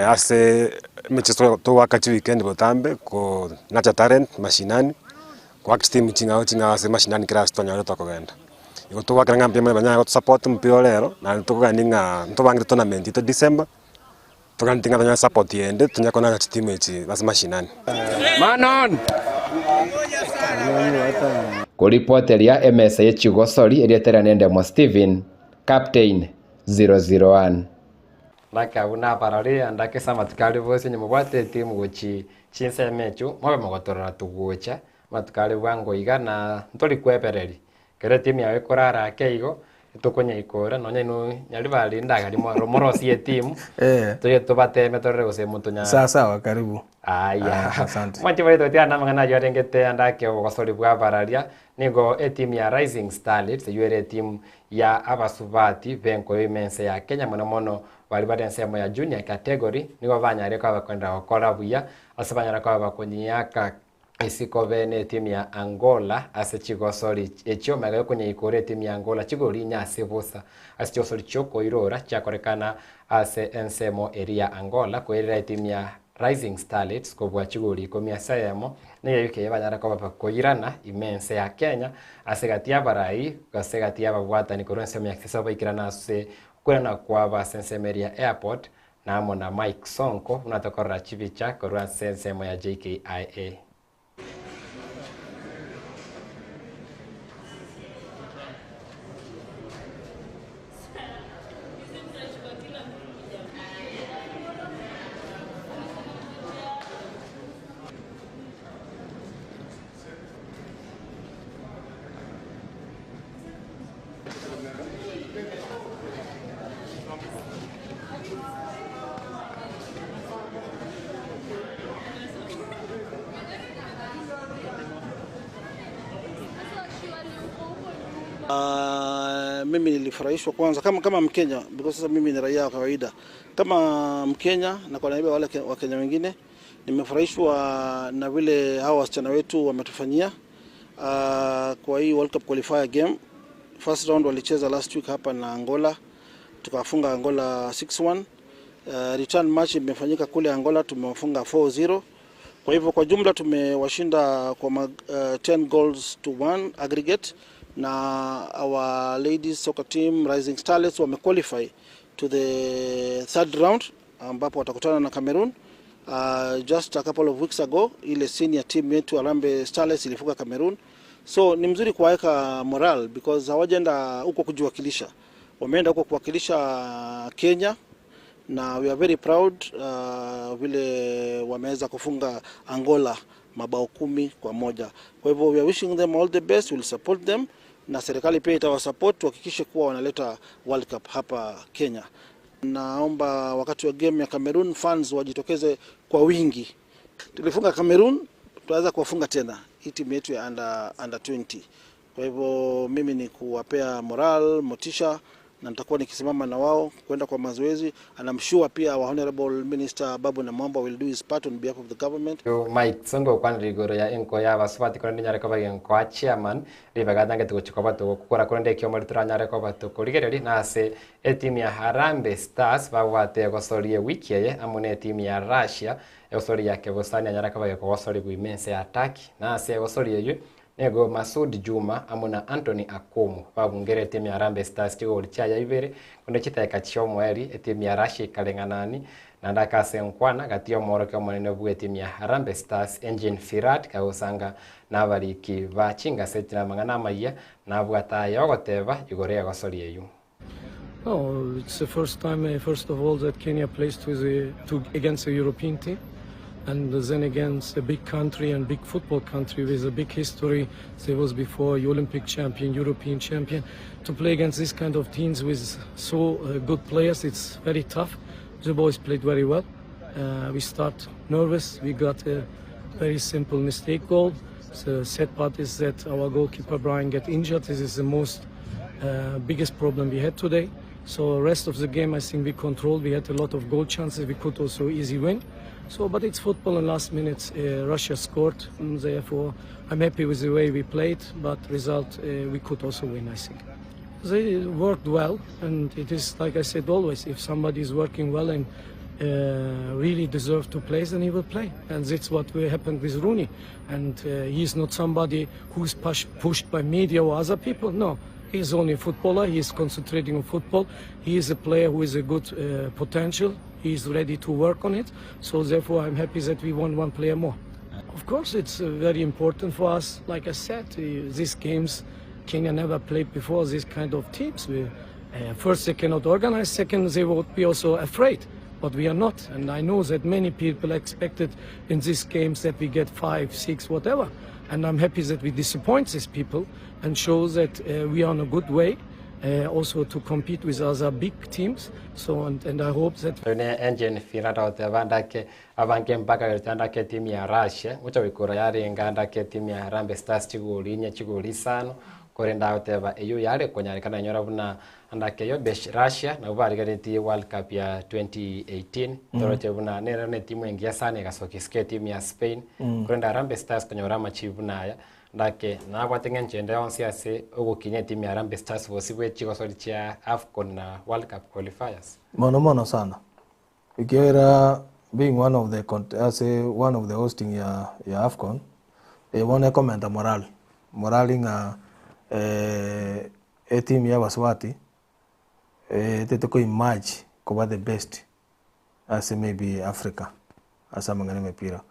Speaker 12: ase emechieso togoaka chiweekend botambe ko nurture talent mashinani, goaka chitimu ching'ao ching'ao ase mashinani kera ase tonyore tokogenda. Igo togoakera ng'a mbuya mono banyare gotosupport omopira ore ero, naende tokogania ng'a ntobangete tournament yaito December, Toganeti ng'a tonyore support ende tonyare konanya chitimu echi ase mashinani.
Speaker 1: Koripoteria emesa ye chigosori erieta riane Ndemo Stephen, Captain 001. Naki abwo nabarore ande ake ase amatuko aria bonsi onye mobwate etimu gochi chinsemo echio, mobe mogotorora togocha amatuko aria bwango iga na ntori kwebereria. Ekero etimu yao ekorara ake igo, tokonyaikora nonya inwe nyaribari ndagari mwaro morosie etimu,
Speaker 2: Eh.
Speaker 1: toye tobateme torore gose monto nya
Speaker 2: Sawa sawa, karibu.
Speaker 1: Aya.
Speaker 2: Ah, asante.
Speaker 1: Mwanche baito tiga namang'ana ayio arengete ande ake obogosori bwa abararia, nigo etimu ya Rising Starlets eyio ere etimu ya abasubati b'enkoyo ime ense ya Kenya mono mono baria bare ensemo ya junior category, nigo banyarire koba bakoenderera gokora buya ase banyara koba bakonyiaka Isiko bene etimu ya Angola ase chigosori echio magega yokonyaikora etimu ya Angola chigori inye ase bosa ase chigosori chiokoirora chiakorekana ase ensemo eria ya Angola koirera etimu ya Rising Starlets kobua chigori ikomi ase eyemo nigo ewiki banyare koba bakoirana ime ense ya Kenya ase egati y'abarai gose egati y'ababwatani korwa ensemo ya Kisesa baikerana ase okoirana kwabo ase ensemo eria ya airport na amo na Mike Sonko buna tokorora chibicha korwa ase ensemo ya JKIA.
Speaker 13: Mimi nilifurahishwa kwanza kama, kama Mkenya because sasa mimi ni raia wa kawaida kama Mkenya na kwa niaba ya wale Wakenya wengine nimefurahishwa na vile hawa wasichana wetu wametufanyia kwa hii World Cup qualifier game. First round walicheza last week hapa na Angola, tukafunga Angola 6-1. Return match imefanyika kule Angola, tumewafunga 4-0. Kwa hivyo kwa jumla tumewashinda kwa 10 goals to 1 aggregate, na our ladies soccer team Rising Starlets wamequalify to the third round ambapo watakutana na Cameroon. Just a couple of weeks ago ile senior team yetu Harambee Starlets ilifunga Cameroon. So ni mzuri kuwaweka moral because hawajaenda huko kujiwakilisha, wameenda huko kuwakilisha Kenya na we are very proud vile wameweza kufunga Angola mabao 10-1. Kwa hivyo we are wishing them all the best, we'll support them na serikali pia itawasupport tuhakikishe kuwa wanaleta World Cup hapa Kenya. Naomba wakati wa game ya Cameroon fans wajitokeze kwa wingi. Tulifunga Cameroon, tunaweza kuwafunga tena hii timu yetu ya under 20. Kwa hivyo mimi ni kuwapea moral, motisha na nitakuwa nikisimama na wao kwenda kwa mazoezi, and I'm sure pia our honorable minister Ababu Namwamba will do his part on behalf of the government.
Speaker 1: Yo Mike Sonko okwanire igoro ya enko ya abasubati korende nyare koba genkoa chairman ribaga atangete gochia koba togokora korende ekio omori toranyare koba tokorigereria na ase etimu ya Harambee Stars babwate egosoria ewiki eye amo na etimu ya Russia egosoria ya kebosani anyare koba gekogosorigwa ime ense ya Turkey na ase egosoria eywo Nigo Masud Juma amo na Anthony Akumu babungere etimu ya Harambee Stars chigori chiaya ibere, korende chidakika chi'omoerio etimu ya Russia ekareng'anani naende ase enkwana gati y'omoorokia omonene bw'etimu ya Harambee Stars Engin Firat kagosanga nabariki ba chingaseti na amang'ana amayia nabwate aya ogoteba igoro y'egosori eyio.
Speaker 14: No, it's the first time, first of all, that Kenya plays against a European team, and then against a big country and big football country with a big history. There was before Olympic champion, European champion. To play against this kind of teams with so good players, it's very tough. The boys played very well. We start nervous. We got a very simple mistake goal. The sad part is that our goalkeeper Brian got injured. This is the most biggest problem we had today. So rest of the game, I think we controlled. We had a lot of goal chances. We could also easy win. But it's football, and last minute Russia scored. And therefore, I'm happy with the way we played. But result, we could also win, I think. They worked well, and it is like I said always: if somebody is working well and really deserve to play, then he will play. And that's what happened with Rooney. And he is not somebody who's pushed by media or other people. No. He is only a footballer. He is concentrating on football. He is a player who is a good potential. He is ready to work on it. So therefore, I'm happy that we won one player more. Of course, it's very important for us. Like I said, these games, Kenya never played before these kind of teams. We first, they cannot organize. Second, they would be also afraid. But we are not. And I know that many people expected in these games that we get 5, 6, whatever. And I'm happy that we disappoint these people and show that we are on a good way also to compete with other big teams. And I hope that...
Speaker 1: Ne Engin Firat oteba ndake abange mpaka gitanda timu ya Russia mucho bikura yarenga ndake timu ya Harambee Stars chigori nya chigori isano korenda oteba eyo yare konyarikana nyora buna andake yo besh Russia na bariganeti World Cup ya 2018 toroche buna nero ne timu engia sana igasokiske timu ya Spain korenda Harambee Stars konyora machibu naya ndake nabwate ng'enchende yonsi ase ogokinya timu ya Harambee Stars bosi bwe chigosori chia AFCON na World Cup qualifiers.
Speaker 2: Mono mono sana ikiera being one of the as a, one of the hosting ya AFCON wone komenta morale ng'a e team ya Baswati tete ko emerge kuba the best as maybe Africa asa mangana mepira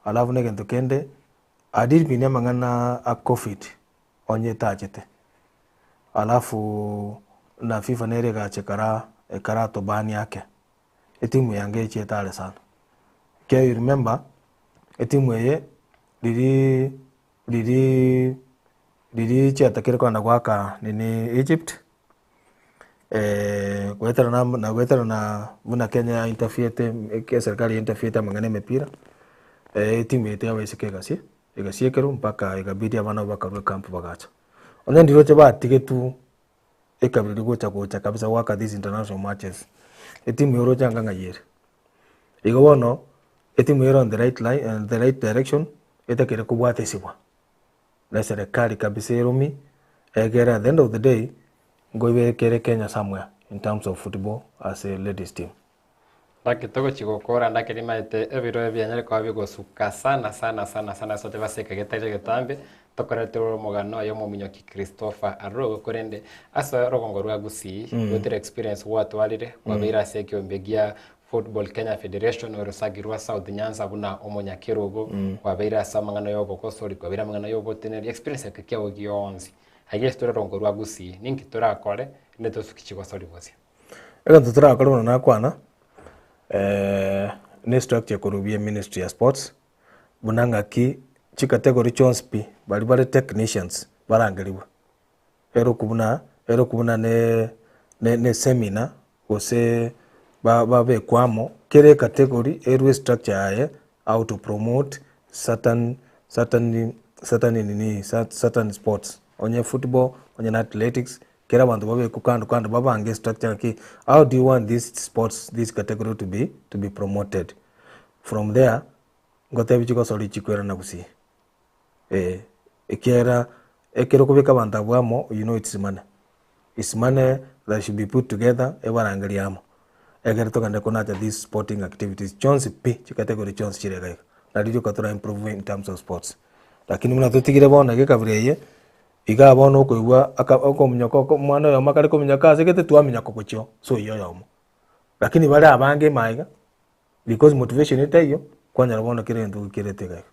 Speaker 2: alafu negento kende adil binia mangana a COVID onye tachete alafu na FIFA nere gachekara ekara tobani yake etimu yange chetale sana ke you remember etimu ye liri liri liri chetakire kwanda gwaka nini Egypt gwetera na, na gwetera na buna Kenya interfiete ke serikali interfiete mangana mepira timu yetu yawezeke gasie egasiekero mpaka ikabidi abana bakarwe camp bagacha onye ndiroche batige tu ekabira rigocha gocha kabisa goaka these international matches, etimu eye oroche anga ng'ai ere. Igo bono, etimu ere on the right line on the right direction, etakere kobwatesibwa na eserekari kabisa eromi, egere at the end of the day, nkoibekere Kenya somewhere in terms of football as a ladies team.
Speaker 1: Naki togochia gokora ndake rimaete ebiro ebianyare koba bigosuka sana sana sana sana ase ase ekegetari egetambe tokorete omogano oyo omominyoki Christopher Arogo korende ase orogongo rwa Gusii mm. gotire experience gwatwarire kwabeire ase ekiombe gia Football Kenya Federation orosagi rwa South Nyanza buna omonyakerogo mm. kwabeire ase amang'ana y'obogosori kwabeire amang'ana y'oboteneri experience eke kiao gionsi aiga ase tore orogongo rwa Gusii ninki torakore rinde tosuki chigosori bosio.
Speaker 2: Egento torakore buna nakwana, ne structure korwa bia ministry ya sports, buna ng'aki chicategory chionsi pi, baria bare technicians barangerigwe, ere okwo buna ere okwo buna ne ne eseminar gose ba babekwe amo, kera ecategory erwe estructure yaye how to promote certain certain certain nini certain sports, onye football, onye na athletics, Kera abanto babekwe kando kando babange structure ng'aki how do you want this sports this category to be to be promoted. From there ngotebi chigosori chikwerana gusii eh, ekiagera ekero okobeka abanto abwo amo you know it's money, it's money that should be put together ebarangerie amo, ekero togende konacha these sporting activities chionsi pi chicategory chionsi chire iga iga, nari rioka tora improve in terms of sports. Lakini buna totigire bono iga ekabira eye. Igaa bono okoigwa aka okominyoka oko omwana oyomo akare kominyoka ase gete twaminyoka gochia oo ase oyio oyomo. Lakini bare abange ime aiga, because motivation etaiyo, kwanyora bono kera egento gekerete iga iga.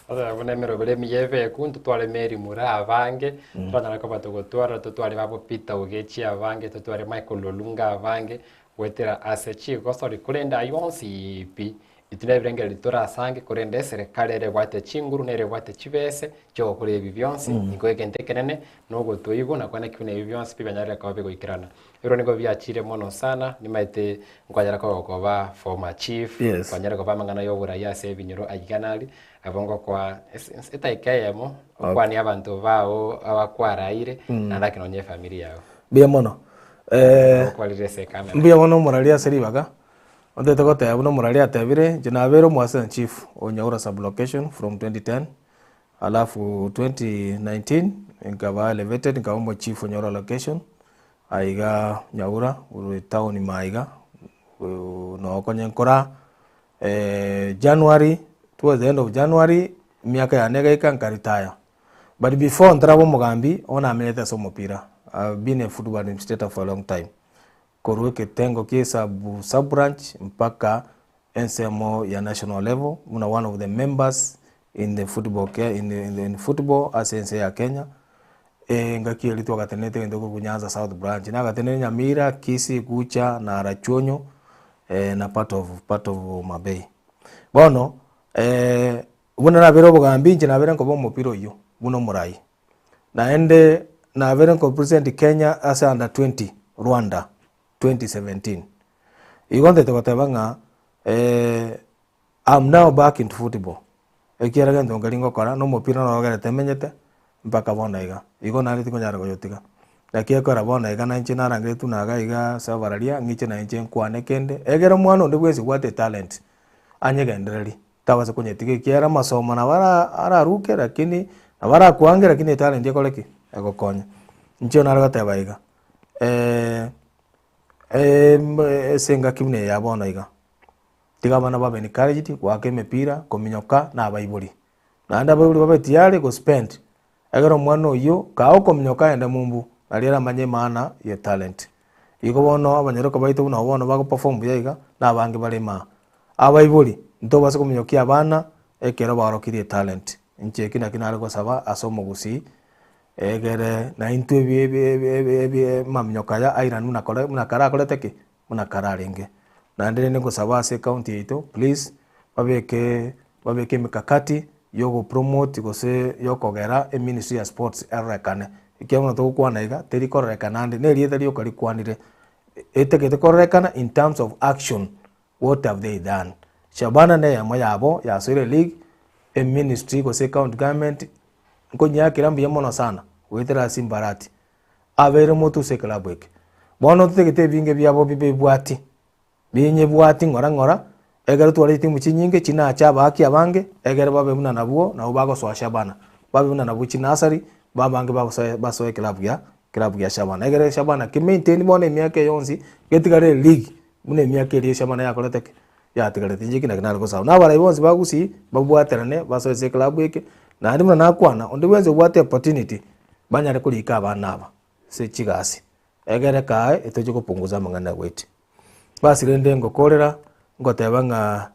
Speaker 1: Sasa buna emeroberi emiya ebeku, ntotware Mary Mura abange, totanyara koba togotwara, totware babo Peter Ogechi abange, totware Michael Olunga abange, goetera ase chigosori korende aywo onsi pi, Intwe nebirengererio torasange, korende eserekari ere ebwate chinguru, nere ebwate chibese chi'ogokora ebi bionsi, nigo egento ekenene nogotoigwa na kwane ki buna ebi bionsi pi bianyarire koba bigoikerana. Ebirwa nigo biachire mono sana, nimaete nkwanyara koba koba former chief,
Speaker 2: Yes.
Speaker 1: kwanyare koba amang'ana y'oborai ase ebinyoro aiga na aria, nabo ngokoa ase ase edaika eyemo, okwanie abanto bao abakwaraire, naende ake nonye efamiri yago.
Speaker 2: Mbuya mono.
Speaker 1: Okwarire ase ekamera.
Speaker 2: Mbuya mono omorari ase ribaga, Otagete goteba buna omorari atebire, inche nabeire omo assistant chief o Nyaura sub location from 2010, alafu 2019 nkaba elevated nkaba omo chief o Nyaura location, aiga Nyaura korwa etown ime aiga, noo konye nkora January, towards the end of January, emiaka yane egaika nka retire. But before ntaraba omogambi, bono namenyete ase omopira, I've been a football administrator for a long time. Korwa eketengo gie sub sub branch mpaka ensemo ya national level buna one of the members in the football ke in the in the in football ase ense ya Kenya, engaki eria twagatenenete egento korwa Nyanza South branch, nagatenenire Nyamira, Kisii, Gucha na Rachuonyo na part of part of Homa Bay. Bono buna nabeire obogambi inche nabeire nkoba omopira oyio buna omorai. Naende nabere nkopresent Kenya ase under 20 Rwanda 2017. Igo ntete goteba ng'a I'm now back into football ekiagera gento nkeri ngokora na omopira noro ogerete menyete mpaka bono iga. Igo naende tikonyara koyotiga. Naki ekero bono iga nainche narangeretwe buna iga iga ase abararia ng'iche nainche nkwane kende, egere omwana onde bwensi obwate etalent anyegendererie. Tabasa konyetiga ekiagera amasomo nabo ara araruke lakini nabo arakwange lakini etalent ekore ki? Egokonya. Inche nare goteba iga, ase engaki buna eye ya bono iga, tiga abana babe encouraged goaka emepira, kominyoka na abaibori. Naende abaibori babe tiyari go spend, ekero omwana oyio kaa okominyoka aende mumbu, naria aramanye emaana ya etalent. Igo bono abanyaroka baito buna abwo bono bago perform buya iga, na abange bare imaa. Abaibori, ntobasa kominyokia abana ekero baorokirie etalent. Inche eki naki nare gosaba ase omogusii, egere naintwe ebi ebi ebi ebi ebi amaminyoko aya airane buna kore buna kare akorete ki? Buna kare arenge. Naende rende ngosaba ase ecounty yaito please, babeke babeke emikakati ya ogopromote gose ya okogera eministry ya sports erorekane. Ekiagera buna togokwana iga, teri kororekana ande, na erieta rioka rikwanire, etagete kororekana in terms of action, what have they done? Shabana na eyemo yabo yasoire eleague, eministry gose ecounty government, nkonyeakera mbuya mono sana, goetera ase Mbarati. Abeire motu ase eklabu eke. Bono totagete ebinge biabo bibebwati, binyebwati ng'ora ng'ora, ekero tware chitimu chinyinge chinache abaaki abange, ekero babe buna nabwo, nabo bagosoa Shabana, babe buna nabwo chinasari, babange bagosoa basoe eklabu ya eklabu ya Shabana. Ekere Shabana ke maintain bono emiaka eye yonsi, getigare eleague buna emiaka eria Shabana yakorete ki? Yatigarete. Inche eki naki nare gosaba. Na abarai bonsi ba Gusii, babwaterane basoe ase eklabu eke, naende buna nakwana, onde bwensi obwate opportunity, banyare korika abana aba ase chigasi, egere kae etoche gopunguza amang'ana ya goetia. Basi rende ngokorera, ngoteba ng'a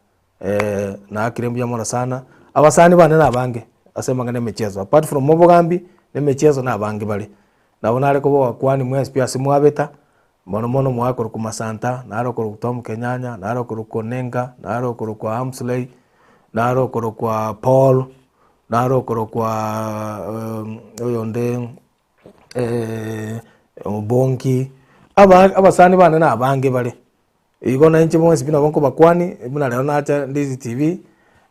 Speaker 2: naakire mbuya mono sana, abasani bane na abange ase amang'ana ya emicheso, apart from obogambi, na emicheso na abange bare. Nabo nare kobakwani mwensi pi ase mwabeta, mono mono mwakorokwa Masanta, nare okorokwa Tom Kenyanya, nare okorokwa Onenga, nare okorokwa Amsley, nare okorokwa Paul, nare okorokwa oyonde Obongi, aba abasani bane na abange bare. Igo na inche bonsi pi nabo nkobakwani, buna rero nacha Ndizi TV,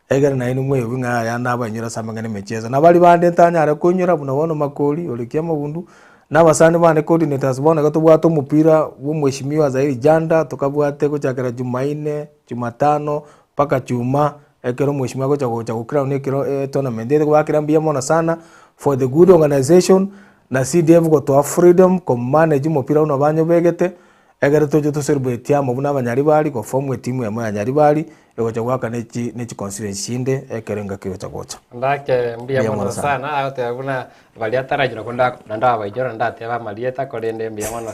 Speaker 2: egere nainwe mweigwe ng'a yaya nabainyore ase amang'ana emechieso. Na baria bande ntanyare koinyora buna bono Makori, ore Kiamabundu, na abasani bane coordinators bono iga tobwate omopira bwa omweshimiwa Zairi Janda, tokabwate gochakera Jumaine, Jumatano, mpaka Juma, ekero omweshimiwa agocha gocha go crown ekero etournament ere goakera mbuya mono sana, for the good organisation, na CDF gotoa freedom komanage omopira buna banyobegete, Ekero toche to celebrate amo buna abanyaribari, go form etimu emo ya nyaribari, egocha goaka ne chi ne chi constituency chinde ekero engaki egocha gocha.
Speaker 1: Ndake mbuya
Speaker 2: Mbuya
Speaker 1: mono
Speaker 2: mono sana.
Speaker 1: sana, agoteba buna baria ataranyora ko nda naende abaijora ndatebe amarieta korende mbuya mono.